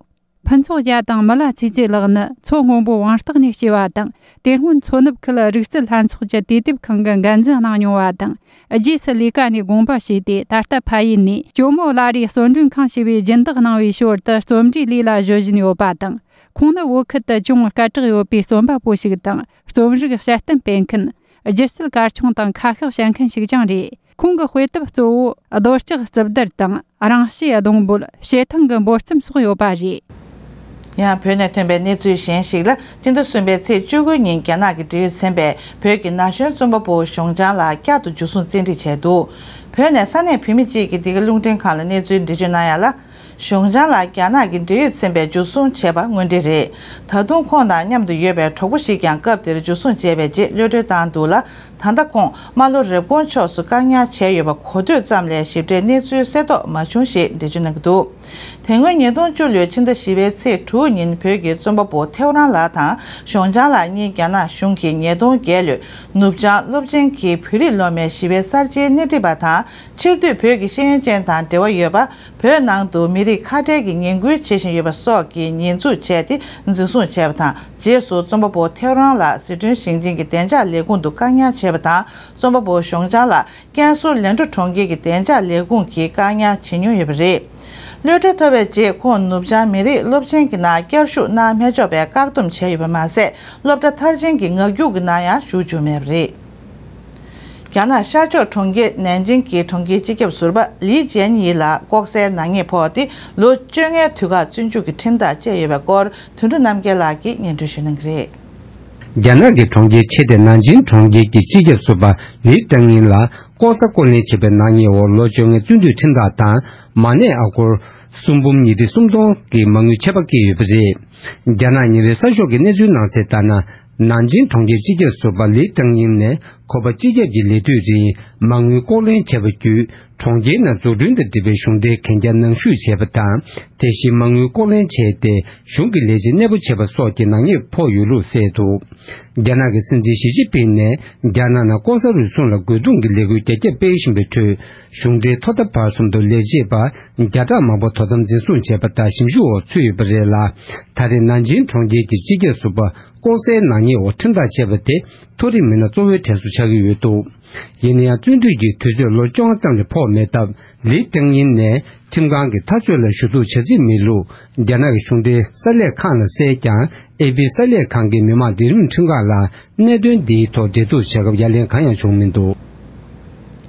ཕུན་ཚོགས་རྒྱལ་དང་མི་ལ་ཚེ་རྩེ་ལགས་ནི་མཚོ་སྔོན་པོའི་བང་སྟག་ནས་སྐྱེས་པ་དང་། དེ་སྔོན་མཚོ་ནུབ་ཁུལ་རིག་རྩལ་ལྷན་ཚོགས་ཀྱི་དུས་དེབ་ཁང་གི་འགན་འཛིན་གནང་མྱོང་བ་དང་། རྗེས་སུ་ལས་ཀ་ནས་དགོངས་པ་བཞེས་ཏེ། ད་ལྟ་ཕ་ཡུལ་ནས་ཇོ་མོ་བླ་རེའི་གསོལ་མགྲོན་ཁང་ཞེས་པའི་སྦྱིན་བདག་གནང་བའི་ཞོར་དུ་རྩོམ་འབྲིའི་ལས་ལ་གཞོལ་བཞིན་ཡོད་པ་དང་། ཁོང་ནི་བོད་ཁུལ་དུ་ཅུང་སྐད་གྲགས་ཡོད་པའི་རྩོམ་པ་པོ་ཞིག་དང་། རྩོམ་རིག་དཔྱད་རྟེན་སྤེལ་མཁན། སྒྱུ་རྩལ་གར་ཆུང་དང་ཁ་ཤགས་བྱེད་མཁན་ཞིག་ཀྱང་རེད། ཁོང་གི་དཔེ་དེབ་གཙོ་བོ་རྡོལ་ལྕགས་རྩིབས་བརྡར་དང་། རང་བྱས་སྡོང་འབོད། བྱེ་ཐང་གི་འབོལ་རྩོམ་སོགས་ཡོད་པ་རེད། ཡང་བོད་ནས་ཐོན་པའི་གནས་ཚུལ་གཞན་ཞིག་ལ། སྤྱི་ཟླ་གསུམ་པའི་ཚེས་བཅུ་དགུ་ཉིན་རྒྱ་ནག་གི་འབྲེལ་ཡོད་ཚན་པས་བོད་ཀྱི་ན་གཞོན་རྩོམ་པ་པོ་ཞོང་ཅང་ལགས་བསྐྱར་དུ་འཇུ་བཟུང་བཙན་ཁྲིད་བྱས་འདུག་བོད་ནས་ས་གནས་བོད་མི་གཅིག་གིས་འདི་ག་རླུང་འཕྲིན་ཁང་ལ་གནས་ཚུལ་འགྲེལ་བརྗོད་གནང་ཡ་ལ། ཞོང་ཅང་ལགས་རྒྱ་ནག་གི་འབྲེལ་ཡོད་ཚན་པས་འཇུ་བཟུང་བྱས་པ་དངོས་འབྲེལ་རེད། ད་དུང་ཁོང་དང་མཉམ་དུ་ཡོད་པའི་གྲོགས་པོ་ཞིག་ཀྱང་སྐབས་དེར་འཇུ་བཟུང་བྱས་པའི་རྗེས་གློད་གྲོལ་བཏང་འདུག་ལ། ད་ལྟ་ཁོང་རྨ་ལྷོ་རེབ་གོང་ཕྱོགས་སུ་བཀག་ཉར་བྱས་ཡོད་པ་གོ་ཐོས་ཙམ་ལས་ཞིབ་ཕྲའི་གནས་ཚུལ་གསལ་རྟོགས་མ་བྱུང་ཞེས་འགྲེལ་བརྗོད་གནང་གི་འདུག་དེ་སྔོན་ཉིས་སྟོང་བཅུ་ལོའི་ཕྱི་ཟླ་བཞི་པའི་ཚེས་དྲུག་ཉིན་བོད་ཀྱི་རྩོམ་པ་པོ་ཐེའུ་རང་ལགས་དང་ཞོང་ཅང་ལགས་གཉིས་རྒྱ་ནག་གཞུང་གིས་ཉིས་སྟོང་བརྒྱད་ལོའི་ནུབ་བྱང་སློབ་ཆེན་གྱི་བོད་རིགས་སློབ་མའི་ཞི་བའི་གསར་བརྗེའི་སྣེ་ཁྲིད་པ་དང་། ཕྱིར་སྡོད་བོད་ཀྱི་ཤེས་ཡོན་ཅན་དང་འབྲེལ་བ་ཡོད་པ། བོད་ནང་དུ་མི་རིགས་ཁ་བྲལ་གྱི་ངན་སྐུལ་བྱེད་བཞིན་ཡོད་པ་སོགས་ཀྱི་ཉེས་འཛུགས་བྱས་ཏེ་འཛིན་བཟུང་བྱས་པ་དང་། རྗེས་སུ་རྩོམ་པ་པོ་ཐེའུ་རང་ལགས་ཟི་ཁྲོན་ཞིང་ཆེན་གྱི་བདེ་འཇགས་ལས་ཁུངས་དུ་བཀག་ཉར་བྱས་པ་དང་། རྩོམ་པ་པོ་ཞོང་ཅང་ལགས་ཀན་སུའུ་ལན་ཀྲོའུ་གྲོང་ཁྱེར་གྱི་བདེ་འཇགས་ལས་ཁུངས་ཀྱིས་བཀག་ཉར་བྱེད་མྱོང་ཡོད་པ་རེད། གློད་གྲོལ་ཐོབ་པའི་རྗེས་ཁོང་ནུབ་བྱང་མི་རིགས་སློབ་ཆེན་གྱི་ནང་བསྐྱར་ཞུགས་གནང་མི་ཆོག་པའི་བཀག་སྡོམ་བྱས་ཡོད་པ་མ་ཟད། སློབ་གྲྭ་མཐར་ཕྱིན་གྱི་ངག་རྒྱུགས་ཀྱི་ནང་ཡང་ཞུགས་བཅུག་མེད་པ་རེད། རྒྱ་ནག་ཤར་ཕྱོགས་གྲོང་ཁྱེར་ནན་ཅིང་གི་གྲོང་ཁྱེར་སྤྱི་ཁྱབ་ཟུར་པ་ལི་ཅན་ཡི་ལ་ལྐོག་ཟའི་ནག་ཉེས་ཕོག་སྟེ་ལོ་བཅོ་ལྔའི་དུས་བཀག་བཙོན་འཇུག་གི་ཁྲིམས་ཐག་བཅད་ཡོད་པའི་སྐོར་དོན་གྲུབ་རྣམ་རྒྱལ་ལགས་ཀྱིས་སྙན་སྒྲོན་ཞུ་གནང་གི་རེད། རྒྱ་ནག་གི་གྲོང་ཁྱེར་ཆེ་སྡེ་ནན་ཅིང་གྲོང་ཁྱེར་གྱི་སྤྱི་ཁྱབ་ཟུར་པ་ལི་ཀྲང་ཡིན་ལ་ལྐོག་ཟ་ལྐོག་ལེན་བྱས་པའི་ནག་ཉེས་འོག་ལོ་བཅོ་ལྔའི་བཙོན་འཇུག་ཁྲིམས་ཐག་དང་མ་ནས་ཨ་སྒོར་སུམ་འབུམ་ཉིས་ཁྲི་སུམ་སྟོང་གི་མ་དངུལ་ཆད་པ་བཀལ་ཡོད་པ་རེད། རྒྱ་ནག་ཉིན་རེའི་གསར་ཤོག་གི་གནས་ཚུལ་ནང་གསལ་ལྟར་ན། ནན་ཅིང་གྲོང་ཁྱེར་སྤྱི་ཁྱབ་ཟུར་པ་ལི་ཀྲང་ཡིན་ནས་ཁོ་པ་སྤྱི་ཁྱབ་ཀྱི་ལས་དུས་རིང་མ་དངུལ་ལྐོག་ལེན་བྱས་པ་བརྒྱུད་གྲོང་ཁྱེར་ནང་འཛུགས་སྐྲུན་དང་འབྲེལ་བའི་གཞུང་འབྲེལ་གན་རྒྱ་ནང་བཤུས་བྱས་པ་དང་། དེ་བཞིན་མ་དངུལ་ལྐོག་ལེན་བྱས་ཏེ་གཞུང་གི་ལས་བྱེད་གནས་སྤོ་བྱས་པ་སོགས་ཀྱི་ནག་ཉེས་ཕོག་ཡོད་ལུགས་གསལ་འདུག་རྒྱ་ནག་གི་སྲིད་འཛིན་ཞི་ཅིན་ཕིང་ནས་རྒྱ་ནག་ནང་ལྐོག་ཟ་རུལ་སུངས་ལ་རྒོལ་རྡུང་གི་ལས་འགུལ་རྒྱ་ཁྱབ་སྤེལ་བཞིན་པའི་ཁྲོད། གཞུང་འབྲེལ་ཐོག་མཐའ་བར་གསུམ་དུ་ལས་བྱེད་པ་བརྒྱ་ཕྲག་མང་པོ་དོ་དམ་འཛིན་བཟུང་བྱས་པ་དང་ཞིབ་འཇུག་འོག་ཚུད་ཡོད་པ་རེད་ལ། ད་རེས་ནན་ཅིང་གྲོང་ཁྱེར་གྱི་སྤྱི་ཁྱབ་ཟུར་པ་ལྐོག་ཟའི་ནག་ཉེས་འོག་ཁྲིམས་ཐག་བཅད་པ་དེ་མཐོ་རིམ་མི་སྣ་གཙོ་བོའི་གྲས་སུ་ཆགས་ཀྱི་ཡོད་འདུག་ཡིན་ན་ཡང་བཙོན་འཇུག་གི་དུས་ཚོད་ལོ་བཅོ་ལྔ་ཙམ་ལས་ཕོག་མེད་སྟབས། ལི་ཀྲང་ཡིན་ནས་ཁྲིམས་ཁང་གི་ཐག་གཅོད་ལ་ཞུ་གཏུག་བྱ་རྩིས་མེད་ལུགས་རྒྱ་ནག་གི་གཞུང་འབྲེལ་གསར་ལས་ཁང་ལ་གསལ་ཀྱང་། ཨེ་པི་གསར་ལས་ཁང་གིས་མི་དམངས་འབྲེལ་རིམ་ཁྲིམས་ཁང་ལ་གནད་དོན་འདིའི་ཐོག་འབྲེལ་གཏུག་བྱ་སྐབས་ཡ་ལན་གང་ཡང་བྱུང་མི་འདུག་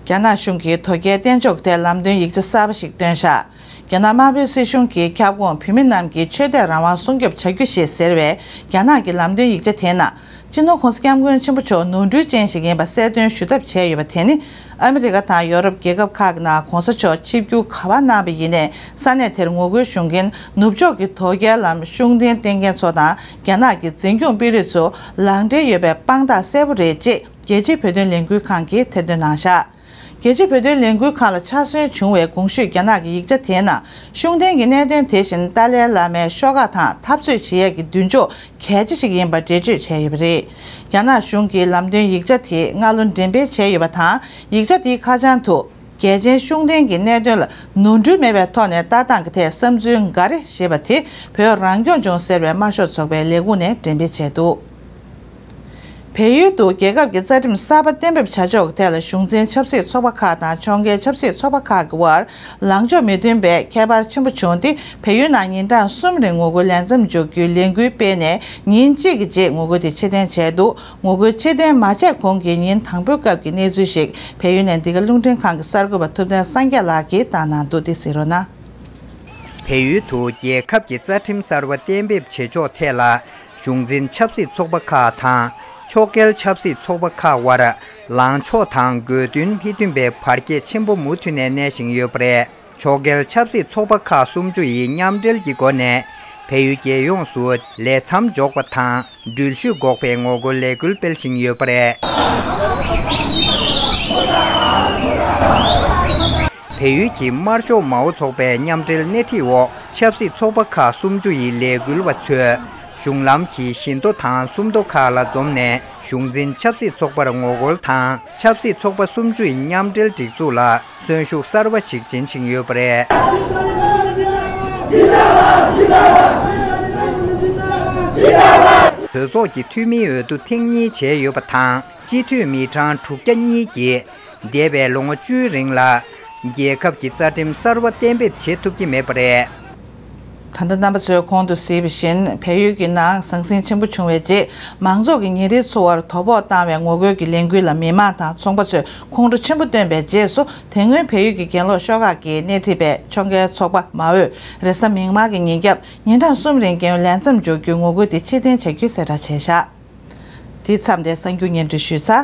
རྒྱ་ནག་གཞུང་གིས་དོལ་རྒྱལ་བསྟེན་ཕྱོགས་ཐད་ལམ་སྟོན་ཡིག་ཆ་གསར་པ་ཞིག་བཏོན་བཞག་རྒྱ་ནག་དམར་པོའི་སྲིད་གཞུང་གིས་ཁྱབ་ཁོངས་བོད་མི་རྣམས་ཀྱི་ཆོས་དད་རང་དབང་སྲུང་སྐྱོབ་བྱ་རྒྱུ་ཞེས་ཟེར་བའི་རྒྱ་ནག་གི་ལམ་སྟོན་ཡིག་ཆ་དེའི་ནང་། སྤྱི་ནོར་༸གོང་ས་༸སྐྱབས་མགོན་ཆེན་པོ་མཆོག་ནོར་འཁྲུལ་ཅན་ཞིག་ཡིན་པ་གསལ་སྟོན་ཞུ་ཐབས་བྱས་ཡོད་པ་དེ་ནི། ཨ་མི་རི་ཀ་དང་ཡོ་རོབ་རྒྱལ་ཁབ་ཁག་གི་ནང་༸གོང་ས་མཆོག་ཆིབས་བསྒྱུར་ག་པར་གནང་བ་ཡིན་ནའི་ས་གནས་དེར་ངོ་རྒོལ་བྱུང་མཁན་ནུབ་ཕྱོགས་ཀྱི་དོལ་རྒྱལ་ལམ་ཤུགས་ལྡན་བསྟེན་མཁན་ཚོ་དང་རྒྱ་ནག་གི་འཛིན་སྐྱོང་དཔོན་རིགས་ཚོ་ལག་འབྲེལ་ཡོད་པའི་དཔང་རྟགས་གསལ་པོ་རེད་ཅེས་རྒྱལ་སྤྱིའི་བོད་དོན་ལས་འགུལ་ཁང་གིས་ཐེར་འདོན་གནང་བཞག་རྒྱལ་སྤྱིའི་བོད་དོན་ལས་འགུལ་ཁང་ལ་ཕྱག་སོན་བྱུང་བའི་གོང་ཞུས་རྒྱ་ནག་གི་ཡིག་ཆ་དེའི་ནང་ཤུགས་ལྡན་གྱི་གནད་དོན་དེ་བཞིན་ཏཱ་ལའི་བླ་མའི་ཤོག་ཁག་དང་འཐབ་རྩོད་བྱེད་ཡས་ཀྱི་མདུན་ཅོག་གལ་ཆེ་ཞིག་ཡིན་པ་འགྲེལ་བརྗོད་བྱས་ཡོད་པ་རེད། རྒྱ་ནག་གཞུང་གིས་ལམ་སྟོན་ཡིག་ཆ་དེ་སྔ་ལོ་འགྲེམས་སྤེལ་བྱས་ཡོད་པ་དང་། ཡིག་ཆ་དེའི་ཁ་བྱང་དུ། རྒྱལ་ཆེན་ཤུགས་ལྡན་གྱི་གནད་དོན་ལ་ནོར་འཁྲུལ་མེད་པའི་ཐོག་ནས་ལྟ་སྟངས་ཀྱི་ཐད་བསམ་ཚུལ་འགའ་རེ་ཞེས་པ་དེ་བོད་རང་སྐྱོང་ལྗོངས་ཟེར་བའི་དམར་ཤོག་ཚོགས་པའི་ལས་ཁུངས་ནས་འགྲེམས་སྤེལ་བྱས་འདུག་བལ་ཡུལ་དུ་རྒྱལ་ཁབ་ཀྱི་རྩ་ཁྲིམས་གསར་པ་གཏན་འབེབས་བྱ་ཕྱོགས་ཀྱི་ཐད་ལ་གཞུང་འཛིན་ཆབ་སྲིད་ཚོགས་པ་ཁག་དང་ཕྱོགས་འགལ་ཆབ་སྲིད་ཚོགས་པ་ཁག་གི་དབར་ལངས་ཕྱོགས་མི་མཐུན་པའི་ཁྱད་པར་ཆེན་པོ་བྱུང་སྟེ། བལ་ཡུལ་ནང་ཉིན་གྲངས་གསུམ་རིང་ངོ་རྒོལ་ལས་མཚམས་འཇོག་རྒྱུའི་ལས་འགུལ་སྤེལ་ནས་ཉིན་གཅིག་གི་རྗེས་ངོ་རྒོལ་དེ་ཕྱིར་འཐེན་བྱས་འདུག་ངོ་རྒོལ་ཕྱིར་འཐེན་མ་བྱས་གོང་གི་ཉིན་དང་པོའི་སྐབས་ཀྱི་གནས་ཚུལ་ཞིག་བལ་ཡུལ་ནས་འདི་ག་རླུང་འཕྲིན་ཁང་གི་གསར་འགོད་པ་ཐུབ་བསྟན་སངས་རྒྱས་ལགས་ཀྱིས་བཏང་གནང་འདུག་དེ་གཟིགས་རོགས་གནང་། བལ་ཡུལ་དུ་རྒྱལ་ཁབ་ཀྱི་རྩ་ཁྲིམས་གསར་པ་གཏན་འབེབས་བྱེད་ཕྱོགས་ཐད་ལ། གཞུང་འཛིན་ཆབ་སྲིད་ཚོགས་པ་ཁག་དང་། ཕྱོགས་འགལ་ཆབ་སྲིད་ཚོགས་པ་ཁག་དབར། ལངས་ཕྱོགས་དང་དགོས་འདུན་མི་མཐུན་པའི་བར་ཁྱད་ཆེན་པོ་མུ་མཐུད་ནས་གནས་བཞིན་ཡོད་པ་རེད། ཕྱོགས་འགལ་ཆབ་སྲིད་ཚོགས་པ་ཁག་སུམ་ཅུ་ཡིས་མཉམ་འབྲེལ་གྱི་སྒོ་ནས། བལ་ཡུལ་རྒྱལ་ཡོངས་སུ་ལས་མཚམས་འཇོག་པ་དང་འགྲུལ་བཞུད་འགོག་པའི་ངོ་རྒོལ་ལས་འགུལ་སྤེལ་བཞིན་ཡོད་པ་རེད། བལ་ཡུལ་གྱི་དམར་ཤོག་མའོ་ཚོགས་པའི་མཉམ་འབྲེལ་སྣེ་ཁྲིད་འོག་ཆབ་སྲིད་ཚོགས་པ་ཁག་སུམ་ཅུ་ཡི་ལས་འགུལ་བ་ཚོས། གཞུང་ལམ་གྱི་བཞི་མདོ་དང་སུམ་མདོ་ཁག་ལ་འཛོམས་ནས་གཞུང་འཛིན་ཆབ་སྲིད་ཚོགས་པར་ངོ་རྒོལ་དང་ཆབ་སྲིད་ཚོགས་པ་སུམ་ཅུ་ཡི་མཉམ་འབྲེལ་སྒྲིག་འཛུགས་ལ་གསོན་ཤུགས་གསར་བ་ཞིག་སྦྱིན་བཞིན་ཡོད་པ་རེད། གྲོས་ཚོགས་ཀྱི་འཐུས་མིའི་འོས་བསྡུ་ཐེངས་གཉིས་བྱས་ཡོད་པ་དང་། སྤྱི་འཐུས་མི་གྲངས་དྲུག་བརྒྱ་གཉིས་ཀྱིས་འདས་པའི་ལོ་ངོ་བཅུའི་རིང་ལ་རྒྱལ་ཁབ་ཀྱི་རྩ་ཁྲིམས་གསར་པ་གཏན་འབེབས་བྱེད་ཐུབ་ཀྱི་མེད་པ་རེད། ད་ལྟ་རྣམ་པ་ཚོས་གོང་དུ་གཟིགས་པ་བཞིན། བལ་ཡུལ་གྱི་ནང་ཟང་ཟིང་ཆེན་པོ་བྱུང་བའི་རྗེས། མང་ཚོགས་ཀྱི་ཉིན་རེའི་འཚོ་བར་དོ་ཕོག་བཏང་བའི་ངོ་རྒོལ་གྱི་ལས་འགུལ་ལ་མི་མང་དང་ཚོང་པ་ཚོས་ཁོང་ཁྲོ་ཆེན་པོ་བཏོན་པའི་རྗེས་སུ། དེ་སྔོན་བལ་ཡུལ་གྱི་གྱེན་ལོག་ཤོག་ཁག་གིས་སྣེ་ཁྲིད་པའི་ཕྱོགས་འགལ་ཚོགས་པ་མ་འོས་རེས་གཟའ་མིག་དམར་གྱི་ཉིན་རྒྱབ་ཉིན་གྲངས་གསུམ་རིང་རྒྱལ་ཡོངས་ལས་མཚམས་འཇོག་རྒྱུའི་ངོ་རྒོལ་དེ་ཕྱིར་འཐེན་བྱ་རྒྱུའི་གསལ་བསྒྲགས་བྱས་བཞག་དེ་མཚམས་དེ་གསར་འགྱུར་སྙན་སྒྲོན་ཞུས་ཚར།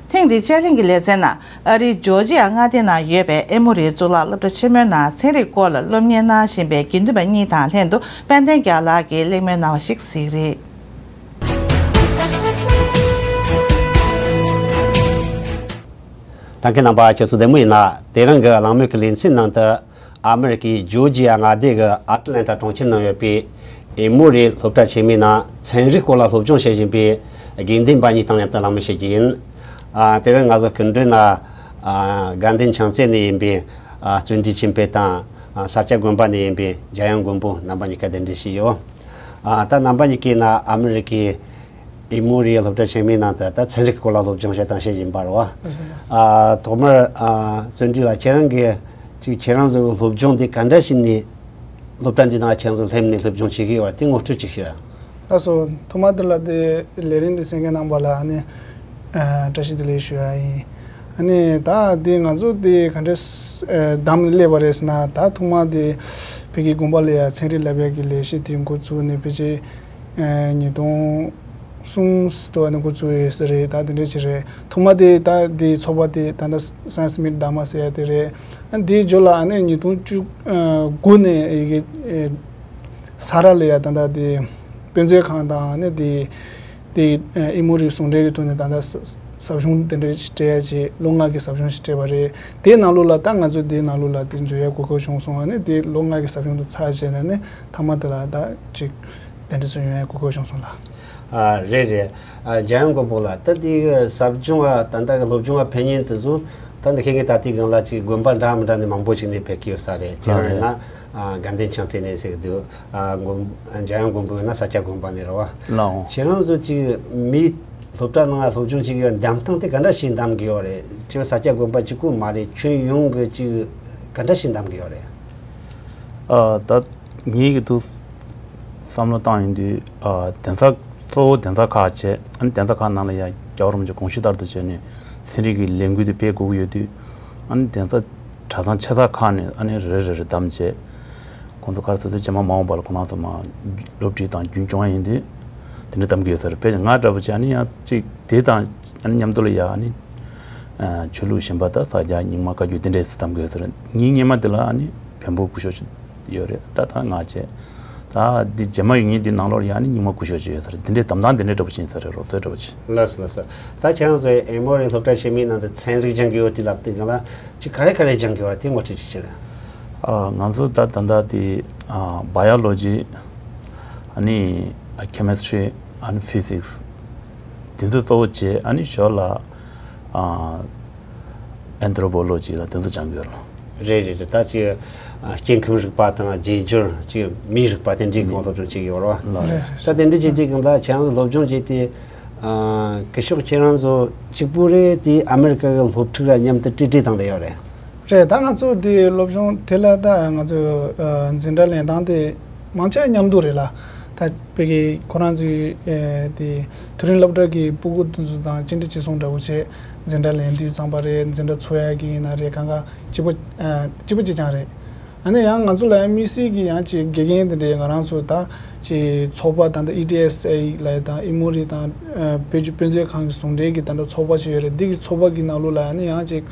ཐེངས་འདིའི་དཔྱད་གླེང་གི་ལེ་ཚན་ནང་ཨ་རིའི་ཇོར་ཇི་ཡ་མངའ་སྡེ་ནང་ཡོད་པའི་ཨེ་མོ་རིའི་གཙུག་ལག་སློབ་གྲྭ་ཆེན་མོའི་ནང་ཚན་རིག་སྐོར་ལ་སློབ་གཉེར་གནང་བཞིན་པའི་དགེ་འདུན་པ་གཉིས་དང་ལྷན་དུ་དཔལ་ལྡན་རྒྱལ་ལགས་ཀྱིས་གླེང་མོལ་གནང་བ་ཞིག་གཟིགས་རེད། ད་མཁན་རྣམ་པ་ཁྱོད་ཚོ་བདེ་མོ་ཡིན་ན། དེ་རིང་གི་གླེང་མོལ་གྱི་ལེ་ཚན་ནང་དུ། ཨ་མེ་རི་ཀའི་ཇོར་ཇི་ཡ་མངའ་སྡེ་གི་ཨ་ཏི་ལན་ཏ་གྲོང་ཁྱེར་ནང་ཡོད་པའི་ཨེ་མོ་རི་སློབ་གྲྭ་ཆེན་མོའི་ནང་ཚན་རིག་སྐོར་ལ་སློབ་སྦྱོང་བྱེད་བཞིན་པའི་དགེ་འདུན་པ་གཉིས་དང་མཉམ་དུ་གླེང་མོལ་བྱེད་ཀྱི་ཡིན། ཨ། དེ་རིང་ང་ཚོ་སྐུ་མགྲོན་ན། ཨ། དགའ་ལྡན་ཕྱག་འཚལ་ནས་ཡིན་པའི། ཨ། བརྩོན་འགྲུས་ཆོས་འཕེལ་དང་། ཨ། ས་སྐྱ་དགོན་པ་ནས་ཡིན་པའི་འཇམ་དབྱངས་མགོན་པོ། རྣམ་པ་གཉིས་ཀ་གདན་འདྲེན་ཞུས་ཡོད། ཨ། ད་རྣམ་པ་གཉིས་ཀྱིས་ན་ཨ་མེ་རི་ཀའི་ཨེ་མོ་རི་སློབ་གྲྭ་ཆེན་མོའི་ནང་དུ་ད་ཚན་རིག་སྐོར་ལ་སློབ་སྦྱོང་བྱེད་དང་བྱེད་བཞིན་པ་རེད་བ། ཨ། ཐོག་མར། ཨ། བརྩོན་འགྲུས་ལགས། ཁྱེད་རང་གིས་ཅིག་ཁྱེད་རང་ཚོའི་སློབ་སྦྱོང་འདི་ག་འདྲ་ཞིག་ནས། སློབ་གྲྭ་འདི་ནང་ཁྱེད་རང་ཚོ་སླེབས་ནས་སློབ་སྦྱོང་བྱེད་ཀྱི་ཡོད་པ་དེ་ངོ་སྤྲོད་ཅིག་ཞུ། ལགས་སོ། ཐོག་མ་དེ་ལ་དེ་ལས་རིམ་འདི་གསན་མཁན་རྣམ་པ་ལ་ཨ་ནི། ཨ། བཀྲ་ཤིས་བདེ་ལེགས་ཞུ་ཡ་ཡིན། ཨ་ནི་ད་དེ་ང་ཚོ་དེ་ག་འདྲས། ཨ། བདམས་སླེབས་པ་རེད་ཟེར་ན། ད་ཐོག་མ་དེ་བོད་ཀྱི་དགོན་པ་ལ་ཡ་ཚན་རིག་བསླབ་ཡ་གི་ལས་གཞི་དེ་འགོ་བཙུགས་ནས་ཕལ་ཆེར། ཨ། ཉིས་སྟོང་གསུམ་ཙམ་དུ་བ་ནས་འགོ་བཙུགས་ཡོད་ས་རེད། ད་དེ་འདྲ་ཅིག་རེད། ཐོག་མ་དེ་ད་དེ་ཚོགས་པ་དེ་ད་ལྟ་སའེན་སི་མིཊ་དྷརྨ་ཟེར་ཡ་དེ་རེད། ཨ། དེའི་རྗེས་ལ་ཨ་ནི་ཉིས་སྟོང་བཅུ་དགུ་ནས་ཡི་གེ། ཨ། ས་རཱ་ལ་ཡ་ད་ལྟ་དེ་དཔེ་མཛོད་ཁང་དང་ཨ་ནི་དེ་དེ། ཨ། ཨེ་མོ་རི་ཟུང་འབྲེལ་གྱི་ཐོག་ནས་ད་ལྟ་ཟབ་སྦྱོང་དེ་འདྲ་ཞིག་སྤྲད་ཡ་ཅིག་ལོ་ལྔ་གི་ཟབ་སྦྱོང་ཞིག་སྤྲད་པ་རེད། དེའི་ནང་ལོགས་ལ་ད་ང་ཚོ་དེའི་ནང་ལོགས་ལ་དེ་འཛུལ་ཡ་གོ་སྐབས་བྱུང་སོང་། ཨ་ནི་དེ་ལོ་ལྔ་གི་ཟབ་སྦྱོང་དེ་ཚར་རྗེས་ནས་ནི་མཐའ་མ་དེ་ལ་ད་ཅིག་དེ་འདྲ་ཚོ་ཡོང་ཡ་གོ་སྐབས་བྱུང་སོང་ལགས། ཨ། རེད་རེད། ཨ། འཇམ་དབྱངས་མགོན་པོ་ལགས། ད་དེ་གི་ཟབ་སྦྱོང་། ཨ། ད་ལྟ་གི་སློབ་སྦྱོང་ལ་ཕེབས་མཁན་དེ་ཚོ་ད་འདི་ཁྱེད་ཀྱི་ད་ལྟའི་སྒང་ལ་ཅིག་དགོན་པ་འདྲ་མི་འདྲ་ནས་མང་པོ་ཞིག་ནས་ཕེབས་ཀྱི་ཡོད་ས་རེད། ཁྱེད་རང་ཡིན་ན། ཨ། དགའ་ལྡན་ཕྱག་འཚལ་ནས་ཟེར་གི་འདུག་ཨ། མགོན། འཇམ་དབྱངས་མགོན་པོ་ཡིན་ན་ས་སྐྱ་དགོན་པ་ནས་རེད་བ། ལགས་འོང་། ཁྱེད་རང་ཚོ་ཅིག་མིའི་སློབ་གྲྭ་ནང་སློབ་སྦྱོང་བྱེད་ཀྱི་ཡོད། འདེམས་སྟངས་དེ་ག་འདྲ་ཞིག་འདེམས་ཀྱི་ཡོད་རེད། ཁྱེད་ས་སྐྱ་དགོན་པ་གཅིག་པུ་མ་རེད། ཁྱོན་ཡོངས་ཀྱི་ཅིག་ག་འདྲ་ཞིག་འདེམས་ཀྱི་ཡོད་རེད། ཨ། ད་ངེད་ཀྱི་འདུག་བསམ་བློ་བཏང་ཡོང་དུས། ཨ། གདན་ས་གཙོ་བོ་གདན་ས་ཁག་བྱས། ཨ་ནི་གདན་ས་ཁག་ནང་ལ་ཡ་རྒྱལ་བ་རིན་པོ་ཆེ་དགོངས་གཞི་ལྟར་དུ་བྱས་ནས་ཚན་རིག་གི་ལས་འགུལ་དེ་སྤེལ་དགོས་ཀྱི་ཡོད་དུས། ཨ་ནི་གདན་ས་གྲྭ་ཚང་ཆེ་ས་ཁག་ནས་ཨ་ནི་རེ་རེ་རེ་བདམས་བྱས། ཁོང་ཚོ་ག་རེ་ཟེར་དུས་རྗེས་མ་མ་འོངས་པ་ལ་ཁོང་རྣམ་ཚོ་མར་སློབ་ཁྲིད་དང་རྒྱུན་སྐྱོང་ཡ་ཡིན་དུས། དེ་འདྲ་བདམས་ཀྱི་ཡོད་ས་རེད། དཔེར་ན་ང་འདྲ་པོ་བྱས། ཨ་ནི་ཡང་ཅིག་དེ་དང་ཨ་ནི་མཉམ་དུ་ལ་ཡ་ཨ་ནི། ཨ། ཆོས་ལུགས་གཞན་པ་དང་ས་སྐྱ་རྙིང་མ་བཀའ་བརྒྱུད་དེ་འདྲས་སུ་བདམས་ཀྱི་ཡོད་ས་རེད། ངའི་སྔོན་མ་དེ་ལ་ཨ་ནི་བོན་པོ་སྐུ་ཞབས་ཅིག་ཡོད་རེད། ད་ད་ང་བྱས། ད་འདི་རྗེས་མ་ཡོང་མཁན་འདི་ནང་ལོགས་ལ་ཡ་ཨ་ནི་རྙིང་མ་སྐུ་ཞབས་ཅིག་ཡོད་ས་རེད། དེ་འདྲའི་བདམས་སྟངས་དེ་འདྲ་འདྲ་པོ་ཅིག་ཡིན་ས་རེད། རོབ་ཙམ་འདྲ་པོ་ཅིག་ལགས་སོ། ལགས་སོ། ད་ཁྱེད་རང་ཚོའི་ཨེ་མོ་རི་སློབ་གྲྭ་ཆེན་མོའི་ནང་དུ་ཚན་རིག་སྦྱང་གི་ཡོད་དེ་ལབ་དུས་སྒང་ལ་ཅིག་ག་རེ་ག་རེ་སྦྱང་གི་ཡོད་རེད། དེ་ངོ་སྤྲོད་ཅིག་བྱེད་རོགས། ཨ། ང་ཚོ་ད་ད་ལྟ་དེ། ཨ། བ་ཡོ་ལོ་ཇི། ཨ་ནི། ཨ། ཁེ་མི་སི་ཊི་རི། ཨ་ནི་ཕི་ཟིག་སི། དེ་ཚོ་གཙོ་བོ་བྱས། ཨ་ནི་ཞོར་ལ། ཨ། ཨེན་ཐྲོ་པོ་ལོ་ཇི་ལ་དེ་ཚོ་སྦྱང་གི་ཡོད་རེད། རེད་རེད་རེད། ད་ཅིག་ཨ། སྐྱེ་ཁམས་རིག་པ་དང་རྗེས་འཇུག་ཅིག་མིའི་རིག་པ་དེ་འདྲའི་སྒང་སློབ་སྦྱོང་བྱེད་ཀྱི་ཡོད་རེད་བ། ལགས་རེད། ད་དེ་འདྲ་བྱེད་དུས་སྒང་ད་ཁྱེད་རང་ཚོ་སློབ་སྦྱོང་བྱེད་དུས། ཨ། སྐུ་ཞབས་ཁྱེད་རང་ཚོ་གཅིག་པུ་རེད། དེ་ཨ་མེ་རི་ཀ་གི་སློབ་ཕྲུག་ར་མཉམ་དུ་གྲོས་བསྡུར་བཏང་བསྡད་ཡོད་རེད། རེད། ད་ང་ཚོ་དེ་སློབ་སྦྱོང་དེ་ལ་ད་ང་ཚོ། ཨ། འཛིན་གྲྭ་ལེན་སྟངས་དེ་མང་ཆེ་མཉམ་དུ་རེད་ལ། ད་བོད་ཀྱི་ཁོ་རང་ཚོའི། ཨ། དེ་མཐོ་རིམ་སློབ་གྲྭ་གི་སྤུ་གུ་དེ་ཚོ་དང་གཅིག་འདྲ་གཅིག་མཚུངས་འདྲ་པོ་བྱས། འཛིན་གྲྭ་ལེན་དུས་ཙམ་པ་རེད། འཛིན་གྲྭ་ཚུགས་ཡག་གི་ཡིན་ན་རེད། གང་ག་གཅིག་པ། ཨ། གཅིག་པ་གཅིག་རྐྱང་རེད། ཨ་ནི་ཡང་ང་ཚོ་ལ་ཡང་དམིགས་བསལ་གྱི་ཡང་ཅིག་དགེ་རྒན་དེ་འདྲའི་ང་རང་ཚོ་ད་ཅིག་ཚོགས་པ་ད་ལྟ་ཨི་ཊི་ཨེས་ཨེ་ལབ་ཡ་དང་། ཨེ་མོ་རི་དང་། ཨ། བོད་ཀྱི་དཔེ་མཛོད་ཁང་གི་ཟུང་འབྲེལ་གྱི་ད་ལྟ་ཚོགས་པ་ཞིག་ཡོད་རེད། འདི་གི་ཚོགས་པ་གི་ནང་ལོགས་ལ་ཨ་ནི་ཡང་ཅིག་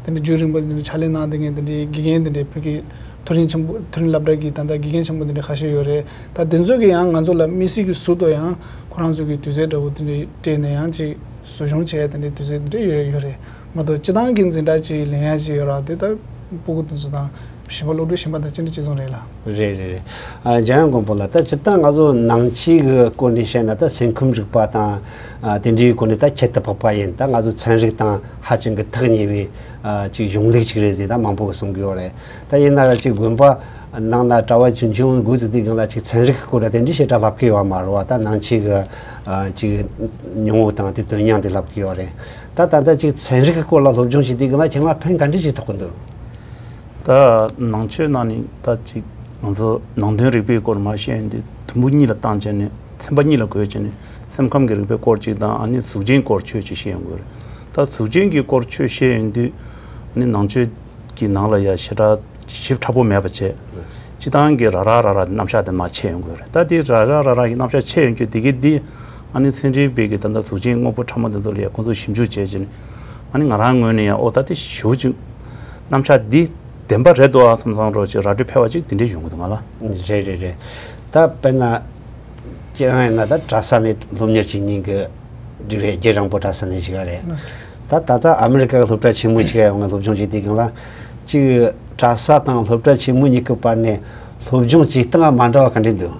དེ་འདྲ་རྒྱུན་རིང་པོ་དེ་འདྲ་ཕྱག་ལས་གནང་བསྡད་མཁན་དེ་འདྲའི་དགེ་རྒན་དེ་འདྲའི་བོད་ཀྱི་མཐོ་རིམ་ཆེན་པོ། མཐོ་རིམ་སློབ་གྲྭ་གི་ད་ལྟ་དགེ་རྒན་ཆེན་པོ་དེ་འདྲ་ཁ་ཤས་ཡོད་རེད། ད་དེ་ཚོ་གི་ཡང་ང་ཚོ་ལ་དམིགས་བསལ་གྱི་ཟུར་དུ་ཡང་ཁོ་རང་ཚོ་གི་དུས་ཚོད་འདྲ་པོ་དེ་འདྲ་སྤྲད་ནས་ཡང་ཅིག་ཟབ་སྦྱོང་བྱས་དེ་འདྲའི་དུས་ཚོད་དེ་འདྲ་ཡོད་ཡོད་རེད། མ་གཏོགས་སྤྱི་བཏང་གི་འཛིན་གྲྭ་ཅིག་ལེན་ཡ་ཅིག་ཡོད་ར། དེ་ད་སྤུ་གུ་དེ་ཚོ་དང་ བཞི་པ་སློབ་ཕྲུག་གཞན་པ་དང་ཅི་འདྲ་གཅིག་མཚུངས་རེད་ལ། རེད་རེད་རེད། ཨ། འཇམ་དབྱངས་མགོན་པོ་ལགས། ད་སྤྱིར་བཏང་ང་ཚོ་ནང་ཆོས་ཀྱི་སྐོར་ནས་བཤད་ན། ད་སེམས་ཁམས་རིག་པ་དང་། ཨ། དེ་འདྲའི་སྐོར་ནས་ད་ཁྱད་དུ་འཕགས་པ་ཡིན། ད་ང་ཚོ་ཚན་རིག་དང་ཧ་ཅང་གི་ཐག་ཉེ་བའི། ཨ། ཅིག་གཞུང་ལུགས་ཅིག་རེད་ཟེར་ད་མང་པོ་གསུང་གི་ཡོད་རེད། ད་ཡིན་ན་ར་ཅིག་དགོན་པ་ནང་ན་གྲྭ་བ་ཆུང་ཆུང་འགོ་བཙུགས་དུས་སྒང་ལ་ཅིག་ཚན་རིག་གི་སྐོར་ལ་དེ་འདྲའི་བཤད་གྲྭ་ལབ་ཀྱི་ཡོད་མ་རེད་བ། ད་ནང་ཆོས་ཀྱི། ཨ། ཅིག་མྱོང་བ་དང་དེ་དོན་སྙིང་དེ་ལབ་ཀྱི་ཡོད་རེད། ད་ད་ལྟ་ཅིག་ཚན་རིག་གི་སྐོར་ལ་སློབ་སྦྱོང་བྱེད་དུས་སྒང་ལ་ཁྱེད་ལ་ཕན་ག་འདྲ་ཞིག་ཐོགས་ཀྱི་འདུག་ད་ནང་ཆོས་ནང་ནས་ད་ཅིག་ང་ཚོ་ནང་དོན་རིག་པའི་སྐོར་མར་བཤད་ཡོང་དུས། དུམ་བུ་གཉིས་ལ་བཏང་བྱས་ནས། ཚན་པ་གཉིས་ལ་བགོས་བྱས་ནས། སེམས་ཁམས་ཀྱི་རིག་པའི་སྐོར་གཅིག་དང་། ཨ་ནི་གཟུགས་ཅན་སྐོར་ཆོས་གཅིག་བཤད་ཡོང་གི་རེད། ད་གཟུགས་ཅན་གྱི་སྐོར་ཆོས་བཤད་ཡོང་དུས། ཨ་ནི་ནང་ཆོས་ཀྱི་ནང་ལ་ཡ་ཞེ་དྲག་ཞིབ་ཕྲ་པོ་མེད་པ་བྱས། སྤྱིར་བཏང་གི་ར་ར་ར་ར་རྣམ་གཞག་དེ་མར་ཕྱེ་ཡོང་གི་རེད། ད་དེ་ར་ར་ར་ར་གི་རྣམ་གཞག་ཕྱེ་ཡོང་རྒྱུ་དེ་གི་འདི། ཨ་ནི་ཚན་རིག་པས་ཀྱི་ད་ལྟ་གཟུགས་ཅན་དངོས་པོ་ཕྲ་མོ་དེ་ཚོ་ལ་ཡ་ཁོང་ཚོས་ཞིབ་འཇུག་བྱས་བྱས་ནས། ཨ་ནི་ང་རང་ངོས་ནས་ཡ། ཨོ། ད་དེ་ཞེ་པོ་ཅིག་རྣམ་གཞག་འདི་བདེན་པ་རེད་འདུག་ཨ་བསམ་བསམ་རོགས་ཅིག་ར་སྤྲོད་ཕལ་བ་ཅིག་དེ་འདྲའི་ཡོང་གི་འདུག་ང་ལ། རེད་རེད་རེད། ད་དཔེར་ན་ཁྱེད་རང་ཡིན་ན་ད་གྲྭ་ས་ནས་སློབ་གཉེར་བྱེད་མཁན་གྱི་འདི་རེད། རྒྱུན་རིང་པོ་གྲྭ་ས་ནས་ཞིག་ག་རེད། ད་ད་ལྟ་ཨ་མི་རི་ཀ་གི་སློབ་གྲྭ་ཆེན་མོ་ཞིག་ག་ཡོང་ངས་སློབ་སྦྱོང་བྱེད་དུས་སྒང་ལ། ཅིག་གྲྭ་ས་དང་སློབ་གྲྭ་ཆེན་མོ་གཉིས་ཀྱི་བར་ནས་སློབ་སྦྱོང་བྱེད་སྟངས་མ་འདྲ་བ་ག་འདྲ་འདུག་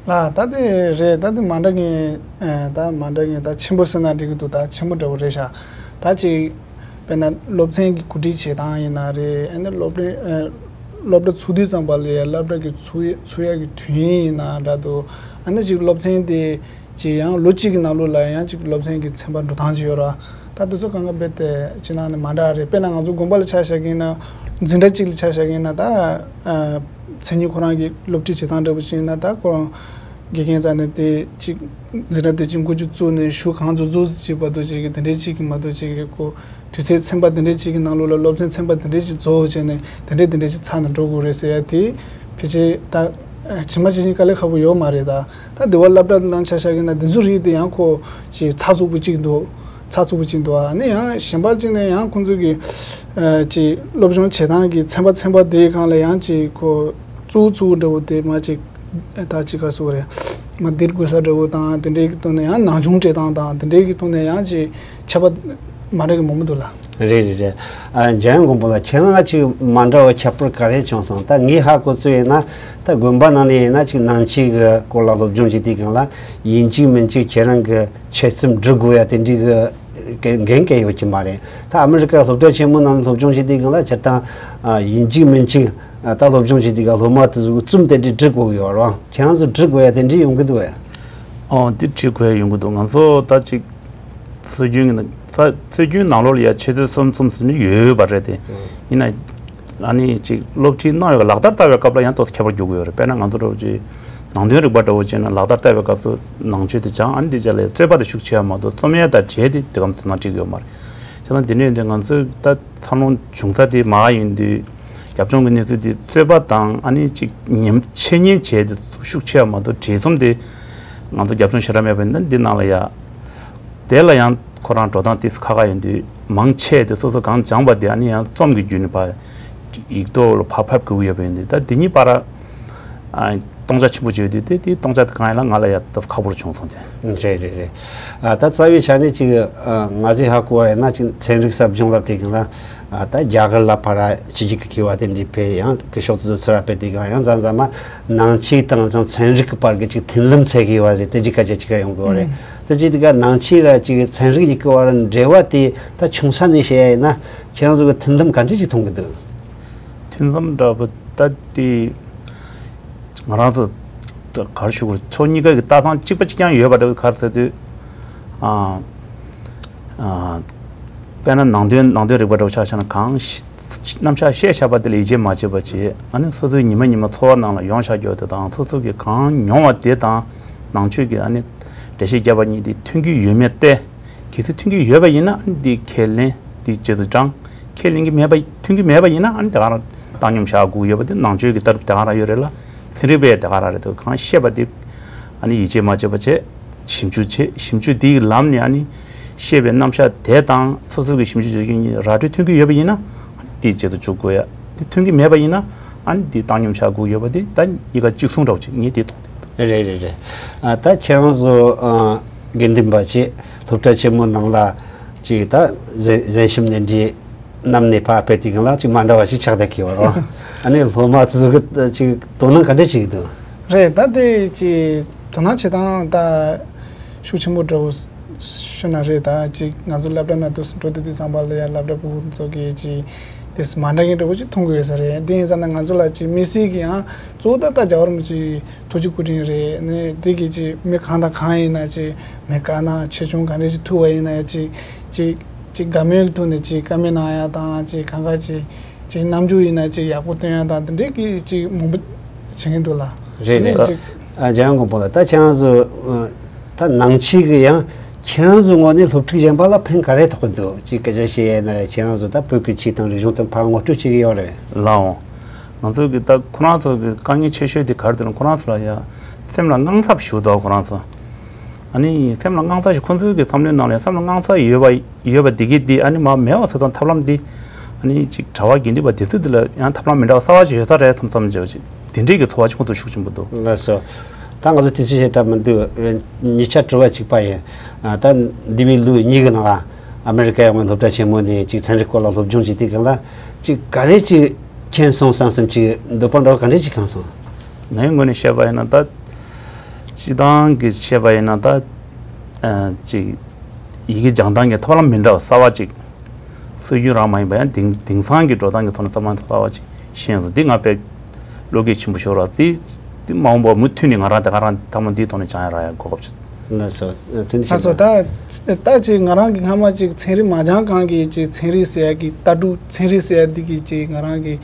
ལ། ད་དེ་རེད། ད་དེ་མ་འདྲ་མཁན། ཨ། ད་མ་འདྲ་མཁན་ད་ཆེན་པོ་ཟེར་ན་འགྲིག་གི་འདུག་ད་ཆེན་པོ་འདྲ་བོ་རེད་ཤག་ད་ཅིག་དཔེར་ན་སློབ་ཚན་གྱི་གོ་སྒྲིག་བྱེད་སྟངས་ཡིན་ན་རེད། ཨ་ནི་སློབ་གྲྭའི། ཨ། སློབ་གྲྭ་ཚུགས་དུས་ཙམ་པ་ལ་ཡ་སློབ་གྲྭ་གི་ཚུགས་ཚུགས་ཡག་གི་དུས་ཡུན་ཡིན་ན་འདྲ་འདུག་ཨ་ནི་ཅིག་སློབ་ཚན་དེ་ཅིག་ཡང་ལོ་གཅིག་གི་ནང་ལོགས་ལ་ཡང་ཅིག་སློབ་ཚན་གྱི་ཚན་པ་འགྲོ་སྟངས་ཅིག་ཡོད་ར། ད་དེ་ཚོ་གང་ག་རྦད་དེ་ཅིག་ནང་ནས་མ་འདྲ་རེད། དཔེར་ན་ང་ཚོ་དགོན་པ་ལ་ཆ་བཞག་གི་ཡིན་ན། འཛིན་གྲྭ་གཅིག་ལ་ཆ་བཞག་གི་ཡིན་ན། ད། ཨ། མཚན་ཉིད་ཁོ་རང་གི་སློབ་ཁྲིད་བྱེད་སྟངས་འདྲ་པོ་ཅིག་ཡིན་ན། ད་ཁོ་རང་དགེ་རྒན་རྩ་ནས་དེ་གཅིག་འཛིན་གྲྭ་དེ་གཅིག་འགོ་ཅིག་བཙུགས་ནས་གཞུག་གང་ཚོད་རྫོགས་ཅིག་བར་དུ་ཅིག་གི་དེ་འདྲའི་གཅིག་གི་མ་གཏོགས་ཅིག་གི་ཁོ་དུས་ཚོད་ཚན་པ་དེ་འདྲའི་གཅིག་གི་ནང་ལོགས་ལ་སློབ་ཚན་ཚན་པ་དེ་འདྲའི་གཅིག་རྫོགས་བྱས་ནས་དེ་འདྲའི་དེ་འདྲའི་གཅིག་ཚར་ནས་འགྲོ་དགོས་རེད་ཟེར་ཡ་དེ་ཕལ་ཆེར་ད་ཇི་མ་ཇི་བཞིན་དཀའ་ལས་ཁག་པོ་ཡོད་མ་རེད། ད་ད་དེ་བ་སློབ་གྲྭ་ནང་ཆ་བཞག་གི་ན་དེ་ཚོ་རིགས་དེ་ཡང་ཁོ་ཅིག་ཚགས་ཚུད་པོ་གཅིག་འདུག་ཚགས་ཚུད་པོ་གཅིག་འདུག་ཨ་ནི་ཡང་གཞན་པ་གཅིག་ནས་ཡང་ཁོང་ཚོ་གི་ཨ་ཅིག་སློབ་སྦྱོང་བྱེད་སྟངས་ཀྱི་ཚན་པ་ཚན་པ་དེའི་སྒང་ལ་ཡང་ཅིག་ཁོ་གཙོ་བོ་གཙོ་བོ་འདྲ་བོ་དེ་མ་ཅིག་ད་ཅིག་ག་སོ་རེད། མ་འདིར་དགོས་ས་འདྲ་བོ་དང་། དེ་འདྲའི་གི་ཐོག་ནས་ཡང་ནང་སྦྱོང་སྤྲད་སྟངས་དང་། དེ་འདྲའི་གི་ཐོག་ནས་ཡང་ཅིག་ཁྱད་པར་མ་འདྲ་གི་མང་པོ་འདུག་ལ། རེད་རེད་རེད། ཨ། འཇམ་དབྱངས་མགོན་པོ་ལགས། ཁྱེད་རང་ཅིག་མ་འདྲ་བ་ཁྱད་པར་ག་རེ་བྱུང་སོང་། ད་ངས་ཧ་གོ་ཚོད་ཡིན་ན། ད་དགོན་པ་ནང་ནས་ཡིན་ན་ཅིག་ནང་ཆོས་ཀྱི་སྐོར་ལ་སློབ་སྦྱོང་བྱེད་དུས་སྒང་ལ་ཡིན་གཅིག་མིན་གཅིག་ཁྱེད་རང་གི་ཆོས་རྩོམ་འབྲི་དགོས་ཡ་དེ་འདྲའི་གི་འགན་འགན་འཁྱེར་ཡོད་ཀྱི་མ་རེད། ད་ཨ་མི་རི་ཀ་སློབ་གྲྭ་ཆེན་མོ་ནང་སློབ་སྦྱོང་བྱེད་དུས་སྒང་ལ་སྤྱིར་བཏང་ཡིན་གཅིག་མིན་གཅིག་ད་སློབ་སྦྱོང་བྱེད་དུས་སྒང་སློབ་མ་དེ་ཚོ་རྩོམ་དེ་འདྲ་འབྲི་དགོས་ཀྱི་ཡོད་རེད་བ། ཁྱེད་རང་ཚོ་འབྲི་དགོས་ཡ་དེ་འདྲ་ཡོང་གི་འདུག་བས། ཨོ། འདི་འབྲི་དགོས་ཡ་ཡོང་གི་འདུག་ང་ཚོ་ད་ཅིག་སྲོལ་རྒྱུན་གྱི་ནང་། ས་སྲོལ་རྒྱུན་ནང་ལོགས་ལ་ཡ་ཆོས་ཚོད་གསུམ་གསུམ་ཟེར་ནས་ཡོད་པ་རེད་དེ། ཡིན་ན་ཨ་ནི་ཅིག་སློབ་ཁྲིད་གནང་ཡོད་པ་ལག་བསྟར་བསྟར་བའི་སྐབས་ལ་ཡང་ཏོག་ཙམ་ཁྱད་པར་འགྱུར་གྱི་ཡོད་རེད། དཔེར་ན་ང་ཚོ་འདྲ་བོ་ཅིག་ནང་དོན་རིག་པ་འདྲ་བོ་བྱས་ན་ལག་བསྟར་བསྟར་བའི་སྐབས་སུ་ནང་ཆོས་དེ་སྦྱང་། ཨ་ནི་དེ་རྗེས་ལ་རྩོད་པ་དེ་ཤུགས་ཆེ་བ་མ་གཏོགས་རྩོམ་ཡས་དང་འབྲེལ་དེ་དེ་གམ་དུ་ནང་བྲིས་ཡོད་མ་རེད། བྱས་ཙང་དེ་འདྲ་ཡིན་དུས་ང་ཚོས་ད་འཚར་ལོངས་བྱུང་ས་དེ་མར་ཡིན་དུས། རྒྱབ་ལྗོངས་ཀྱི་གནས་ཚུལ་དེ་རྩོད་པ་དང་ཨ་ནི་ཅིག་ཉམས་འཆད་ཉན་བྱས་ཏེ་ཤུགས་ཆེ་བ་མ་གཏོགས་བྲིས་རྩོམ་དེ་ང་ཚོ་རྒྱབ་ལྗོངས་ཞེ་དྲག་མེད་པ་ཡིན་ན། འདི་ནང་ལ་ཡ་དེ་ལ་ཡང་ཁོ་རང་འགྲོ་སྟངས་ཏོག་ཙམ་ཁག་ཁག་ཡིན་དུས། མང་ཆེ་དེ་སོ་སོ་གང་སྦྱངས་པ་དེ་ཨ་ནི་ཡང་རྩོམ་གྱི་བརྒྱུད་ནས་ཕར་ཡིག་ཐོག་ལ་ཕར་ཕབ་དགོས་ཀྱི་ཡོད་པ་ཡིན་དུས། ད་དེ་གཉིས་བར་ཨ་སྟོང་ཆ་ཆེན་པོ་བརྗོད་དུས་དེ་དེའི་སྟོང་ཆ་དེ་གང་ཡིན་ལ་ང་ལ་ཡ་ཏོག་ཙམ་ཁག་པོ་རུ་བྱུང་སོང་དེ། རེད་རེད་རེད། ཨ། ད་རྩ་བའི་ཆ་ནས་ཅིག་ཨ་ང་ཚོས་ཧ་གོ་བ་ཡིན་ན་ཅིག་ཚན་རིག་ཟབ་སྦྱོང་ལབ་དུས་སྒང་ལ། ཨ། ད་རྒྱ་གར་ལ་ཕར་ཕྱི་རྒྱལ་གྱི་མཁས་པ་དེ་འདྲ་ཕེབས། ཡང་སྐུ་ཞབས་དེ་ཚོ་ཚུར་ཕེབས་དུས་སྒང་ཡང་མཚམས་མཚམས་མ་ནང་ཆོས་དང་ཚན་རིག་གི་བར་གྱི་ཅིག་མཐུན་ལམ་འཚོལ་གྱི་ཡོད་པ་ཟེར་དེ་འདྲའི་སྐད་ཆ་ཅིག་ཡོང་གི་ཡོད་རེད། ཨང་། དེ་བྱེད་དུས་སྒང་ནང་ཆོས་ར་ཅིག་ཚན་རིག་གཉིས་ཀྱི་བར་འབྲེལ་བ་དེ་ད་ཆུང་ས་ནས་བཤད་ཡ་ཡིན་ན་ཁྱེད་རང་ཚོ་གི་མཐུན་ལམ་ག་འདྲ་ཅིག་མཐོང་གི་འདུག་མཐུན་ལམ་འདྲ་པོ་ད་དེ། ང་རང་ཚོ་ད་ག་རེ་ཞུ་དགོས་རེད། ཕྱོགས་གཉིས་ཀ་གི་ལྟ་སྟངས་གཅིག་པ་གཅིག་རྐྱང་ཡོད་པ་འདྲ་བོ། ག་རེ་ཟེར་དུས། ཨ། ཨ། དཔེར་ན་ནང་དོན་ནང་དོན་རིག་པ་འདྲ་བོ་ཆ་བཞག་ན། གང་ཤེས་རྣམ་གཞག་བཤད་བཞག་པ་དེ་ལ་ཡིད་ཆེས་མ་བྱེད་པ་བྱེད། ཨ་ནི་སོ་སོའི་ཉི་མ་ཉི་མ་འཚོ་བ་ནང་ལ་ཡོང་བཞག་རྒྱུ་དེ་དང་། སོ་སོ་གིས་གང་མྱོང་བ་དེ་དང་ནང་ཆོས་ཀྱི་ཨ་ནི་འགྲེལ་བཤད་བརྒྱབ་པ་གཉིས་དེ་མཐུན་གྱི་ཡོད་མེད་བལྟས། གལ་སྲིད་མཐུན་གྱི་ཡོད་པ་ཡིན་ན་ཨ་ནི་དེ་ཁས་ལེན། དེ་རྗེས་སུ་འབྲང་། ཁས་ལེན་གྱི་མེད་པ། མཐུན་གྱི་མེད་པ་ཡིན་ན་ཨ་ནི་དེ་ག་རང་བཏང་སྙོམས་བཞག་དགོས་ཡོད་པ་དེ་ནང་ཆོས་ཀྱི་ལྟ་གྲུབ་དེ་ག་རང་ཡོད་རེད་ལ། ཚན་རིག་པས་དེ་ག་རང་རེད། དེ་གང་བཤད་པ་དེ་ཨ་ནི་ཡིད་ཆེས་མ་བྱེད་པ་བྱས། ཞིབ་འཇུག་བྱས། ཞིབ་འཇུག་དེའི་ལམ་ནས་ཨ་ནི་བཤད་པའི་རྣམ་གཞག་དེ་དང་སོ་སོ་གི་ཞིབ་འཇུག་བྱེད་རྒྱུ་གཉིས་ར་སྤྲོད་མཐུན་གྱི་ཡོད་པ་ཡིན་ན་ཨ་ནི་དེའི་རྗེས་སུ་འཇུག་དགོས་ཡ། དེ་མཐུན་གྱི་མེད་པ་ཡིན་ན་ཨ་ནི་དེ་བཏང་སྙོམས་བཞག་དགོས་ཡོད་པ་དེ་ད་གཉིས་ཀ་གཅིག་མཚུངས་འདྲ་བོ་ཅིག་ངས་དེ་མཐོང་། རེད་རེད་རེད། ཨ། ད་ཁྱེད་རང་ཚོ་ཨ་དགེ་འདུན་པ་ཅིག་སློབ་གྲྭ་ཆེན་མོ་ནང་ལ་ཅིག་ད་གཟན་གཟན་ཤམ་ནས་འདྲི་གནམ་ནས་ཕར་ཕེབས་དུས་སྒང་ལ་ཅིག་མ་འདྲ་བ་ཞིག་ཆགས་བསྡད་ཀྱི་ཡོད་རེད། ཨ་ནི་སློབ་མ་ཚོ་གི་ཅིག་དོ་སྣང་ག་འདྲ་བྱེད་ཀྱི་འདུག་རེད། ད་དེ་ཅིག་དོ་སྣང་བྱེད་སྟངས་ད་ཤུགས་ཆེན་པོ་འདྲ་བོ་ཞུ་ན་རེད། ད་ཅིག་ང་ཚོ་སློབ་གྲྭ་ནང་དུ་འགྲོ་དུས་དུས་ཙམ་པ་ལ་ཡང་སློབ་གྲྭ་ཕྲུ་གུ་ཚོ་གིས་ཅིག་དེ་མ་འདྲ་མཁན་འདྲ་བོ་ཅིག་མཐོང་གི་ཡོད་ས་རེད། དེ་ཡིན་ཙང་ན་ང་ཚོ་ལ་ཅིག་དམིགས་བསལ་གྱི་ཡང་གཙོ་བོ་ད་ལྟ་རྒྱལ་བ་རིན་པོ་ཆེ་ཐུགས་རྗེ་སྐུ་དྲིན་རེད། ནས་དེ་གི་ཅིག་མི་གང་དང་གང་ཡིན་ན་ཅིག་མི་དཀར་ནག་ཆེ་ཆུང་ག་འདྲ་ཅིག་ཐུག་པ་ཡིན་ན་ཡང་ཅིག་ཅིག་ཅིག་དགའ་མོས་ཀྱི་ཐོག་ནས་ཅིག་བཀའ་མོལ་གནང་ཡ་དང་ཅིག་གང་ག་ཅིག་ཅིག་རྣམ་འགྱུར་ཡིན་ན་ཅིག་ཡག་པོ་སྟོན་ཡ་དང་དེ་འདྲའི་གི་ཅིག་མང་པོ་བྱེད་ཀྱི་འདུག་ལ། རེད་རེད། ཨ་འཇམ་དབྱངས་མགོན་པོ་ལགས། ད་ཁྱེད་རང་ཚོ་ད་ནང་ཆོས་ཀྱི་ཡང་ཁྱེད་རང་ཚོའི་ངོས་ནས་སློབ་ཕྲུག་གཞན་པ་ལ་ཕན་ག་རེ་ཐོགས་ཀྱི་འདུག་ཅིག་སྐད་ཆ་བཤད་ཡས་ན་རེད། ཁྱེད་རང་ཚོ་ད་བོད་ཀྱི་ཆོས་དང་རིག་གཞུང་དང་ཕར་ངོ་སྤྲོད་བྱེད་ཀྱི་ཡོད་རེད། ལའོ། ང་ཚོ་གི་ད་ཁོ་རང་ཚོ་གི་དཀའ་ངལ་ཆེ་ཤོས་དེ་ག་རེ་འདུག་ན། ཁོ་རང་ཚོ་ལ་ཡ་སེམས་ལ་དངངས་འཚབ་ཞིག་འདུག་ཁོ་རང་ཚོ། ཨ་ནི་སེམས་ལ་དངངས་འཚབ་ཞིག་ཁོ་ཚོའི་གི་བསམ་བློའི་ནང་ལ་ཡ་སེམས་ལ་དངངས་འཚབ་ཡོད་པ་ཡོད་པ་དེ་གི་དེ་ཨ་ནི་མར་མེད་པ་བཟོ་སྟངས་ཐབས་ལམ་དེ། ཨ་ནི་ཅིག་གྲྭ་པ་དགེ་འདུན་པ་དེ་ཚོ་དེ་ལ་ཡང་ཐབས་ལམ་མི་འདྲ་བ་གསར་པ་ཅིག་ཡོད་ས་རེད་བསམ་བསམ་བྱས་ཅིག་དེ་འདྲའི་གི་ཚོར་བ་ཅིག་ཁོ་ཚོ་ཤུགས་ཆེན་པོ་འདུག་ལགས་སོ། ད་ང་ཚོ་དུས་ཚོད་ཞེ་དྲག་མི་འདུག་ཨ་ནི་ཉེ་ཆར་དྲི་བ་གཅིག་པ་ཡིན། ཨ་ད་འདས་པའི་ལོ་གཉིས་ཀྱི་ནང་ལ་ཨ་མེ་རི་ཀ་ཡོང་བའི་སློབ་གྲྭ་ཆེན་མོ་ནས་ཅིག་ཚན་རིག་སྐོར་ལ་སློབ་སྦྱོང་བྱེད་དུས་སྒང་ལ་ཅིག་ག་རེ་ཅིག་མཁྱེན་སོང་བསམ་བསམ་ཅིག་འདོད་པ་འདྲ་བ་ག་འདྲ་ཅིག་ཁེངས་སོང་། ངའི་ངོས་ནས་བཤད་པ་ཡིན་ན་ད་སྤྱིར་བཏང་གི་བཤད་པ་ཡིན་ན་ད་ཨ་ཅིག་ཡི་གེ་སྦྱང་སྟངས་ཀྱི་ཐབས་ལམ་མི་འདྲ་བ་གསར་པ་ཅིག་སྲོལ་རྒྱུན་རང་མ་ཡིན་པ་ཡང་དེང་དེང་སང་གི་འགྲོ་སྟངས་ཀྱི་ཐོག་ནས་བསམ་བློ་གསར་བ་ཅིག་ཤེས་སོང་། འདི་ང་དཔེ་བློ་འགེལ་ཆེན་པོ་ཤོར་བ། དེ་དེ་མ་འོངས་པར་མུ་མཐུད་ནས་ང་རང་དེ་ག་རང་ཐབས་ལམ་འདིའི་ཐོག་ནས་སྦྱང་ཡ་རག་ཡ་གོ་སྐབས་ཅིག་ལགས་སོ། ཚུན་ཆད་ལགས་སོ། ད་ད་ཅིག་ང་རང་གི་སྔ་མ་ཅིག་ཚན་རིག་མ་སྦྱང་གོང་གི་ཅིག་ཚན་རིག་ཟེར་ཡ་གི་ལྟ་གྲུབ་ཚན་རིག་ཟེར་ཡ་འདི་གི་ཅིག་ང་རང་གི་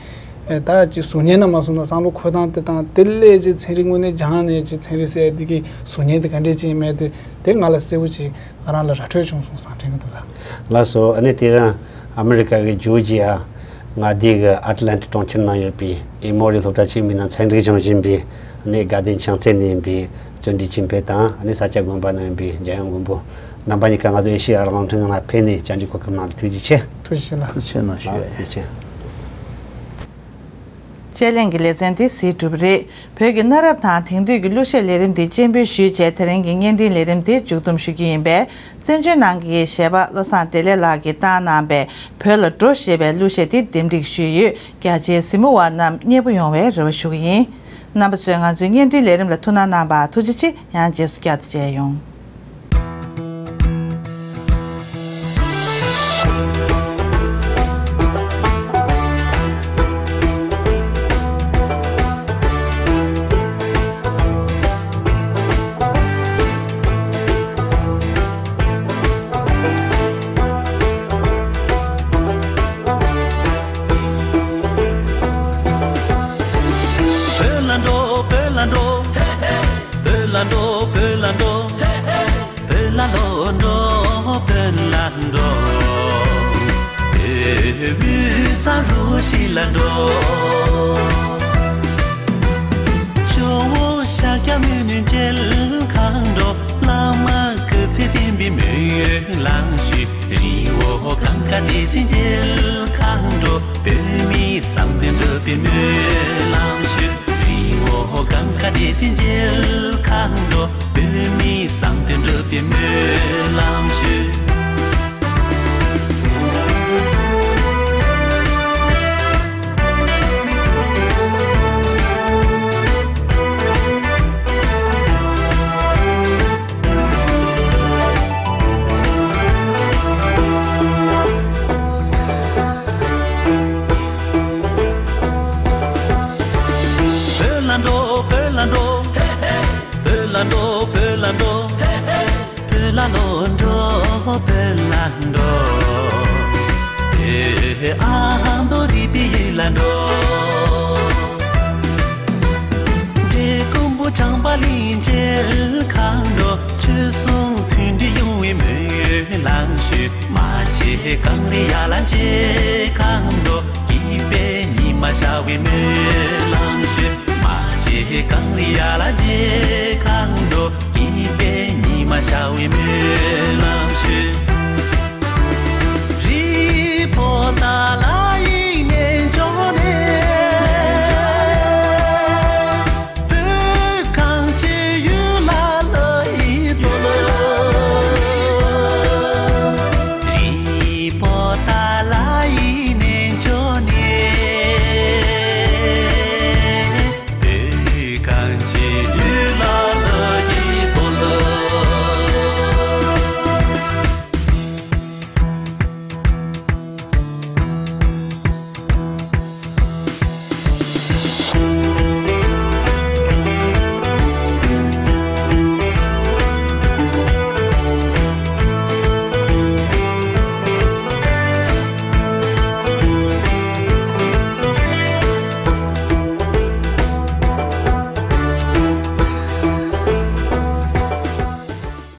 ད་ཅིག་གཟུགས་བརྙན་ན་མ་སོང་ན་བསམ་བློ་འཁོར་སྟངས་དེ་དང་དེ་ལས་ཅིག་ཚན་རིག་དངོས་གནས་སྦྱངས་ནས་ཅིག་ཚན་རིག་ཟེར་ཡ་འདི་གི་གཟུགས་བརྙན་དེ་ག་འདྲས་ཅིག་ཡིན་མིན་དེ་དེ་ང་ལ་གསལ་པོ་ཅིག་ང་རང་ལ་ར་འཕྲོད་བྱུང་སོང་བསམ་དྲན་གྱི་འདུག་ལགས། ལགས་སོ། ཨ་ནི་དེ་རིང་ཨ་མེ་རི་ཀ་གི་ཇོར་ཇི་ཡ་མངའ་སྡེ་གི་ཨ་ཏི་ལན་ཊ་གྲོང་ཁྱེར་ནང་ཡོད་པའི་ཨེ་མོ་རི་སློབ་གྲྭ་ཆེན་མོའི་ནང་ཚན་རིག་སྦྱང་བཞིན་པའི་ཨ་ནི་དགའ་ལྡན་ཕྱག་འཚལ་ནས་ཡིན་པའི་བརྩོན་འགྲུས་ཆོས་འཕེལ་དང་ཨ་ནི་ས་སྐྱ་དགོན་པ་ནང་ཡིན་པའི་འཇམ་དབྱངས་མགོན་པོ། རྣམ་པ་གཉིས་ཀ་ང་ཚོ་ཨེ་ཤེ་ཡ་རང་དབང་འཕྲིན་ལས་ལ་ཕེབས་ནས་བཅར་འདྲི་གོ་སྐབས་གནང་བར་ཐུགས་རྗེ་ཆེ། ཐུགས་རྗེ་ཆེ་གནང་ཞུ་ཡ་ཡིན། ཐུགས་རྗེ་ཆེ། དཔྱད་གླེང་གི་ལེ་ཚན་དེ་གཟིགས་གྲུབ་པ་རེད། བོད་ཀྱི་གནའ་རབས་དང་དེང་དུས་ཀྱི་གླུ་གཞས་ལས་རིམ་དེ་སྤྱན་འབུལ་ཞུས་རྗེས་དེ་རིང་གི་བརྙན་འཕྲིན་ལས་རིམ་དེ་མཇུག་བསྡོམས་ཞུ་རྒྱུ་ཡིན་པས། བཙན་བྱོལ་ནང་གི་གཞས་པ་བློ་བཟང་བདེ་ལེགས་ལགས་ཀྱིས་བཏང་གནང་བའི་བོད་ལ་འགྲོ་ཞེས་པའི་གླུ་གཞས་དེ་འདེམས་སྒྲིག་ཞུས་ཡོད། རྒྱ་ཆེའི་གཟིགས་མོ་བ་རྣམས་མཉེས་པོ་ཡོང་བའི་རེ་བ་ཞུ་གི་ཡིན། རྣམ་པ་ཚོས་ང་ཚོའི་བརྙན་འཕྲིན་ལས་རིམ་ལ་ཐུགས་སྣང་གནང་བར་ཐུགས་རྗེ་ཆེ། ཡང་རྗེས་སུ་བསྐྱར་དུ་མཇལ་ཡོང་། བོད་ལ་འགྲོ། བོད་ལ་འགྲོ། བོད་ལ་འགྲོ། བོད་ལ་འགྲོ། བོད་ལ་ལོག་འགྲོ། བོད་ལ་འགྲོ། བོད་མི་ཚང་རུ་ཤི་ལ་འགྲོ། ཇོ་བོ་ཤཱཀྱ་མུ་ནི་མཇལ་ཁང་འགྲོ། བླ་མ་སྐུ་ཚེ་བརྟན་པའི་སྨོན་ལམ་ཞུ། རི་བོ་གངས་དཀར་བདེ་སྲུང་མཇལ་ཁང་འགྲོ། བོད་མི་བསམ་དོན་འགྲུབ་པའི་སྨོན་ལམ་ཞུ། རི་བོ་གངས་དཀར་བདེ་སྲུང་མཇལ་ཁང་འགྲོ། བོད་མི་བསམ་དོན་འགྲུབ་པའི་སྨོན་ལམ་ཞུ། བོད་ལ་འགྲོ། བོད་ལ་འགྲོ། བོད་ལ་འགྲོ། བོད་ལ་འགྲོ། བོད་ལ་ལོག་འགྲོ། བོད་ལ་འགྲོ། བོད་ཨ་མདོ་རིག་པའི་ཡུལ་ལ་འགྲོ། འབྲས་སྤུངས་པོ་བྱམས་པ་གླིང་མཇལ་ཁང་འགྲོ། ཆོས་སྲུང་མཐུན་སྒྲིལ་ཡོང་བའི་སྨོན་ལམ་ཞུ། རྨ་ཆེན་གངས་རི་ཡར་ལ་མཇལ་ཁང་འགྲོ། སྐྱིད་པའི་ཉི་མ་ཤར་བའི་སྨོན་ལམ་ཞུ། རྨ་ཆེན་གངས་རི་ཡར་ལ་མཇལ་ཁང་འགྲོ། སྐྱིད་པའི་ཉི་མ་ཤར་བའི་སྨོན་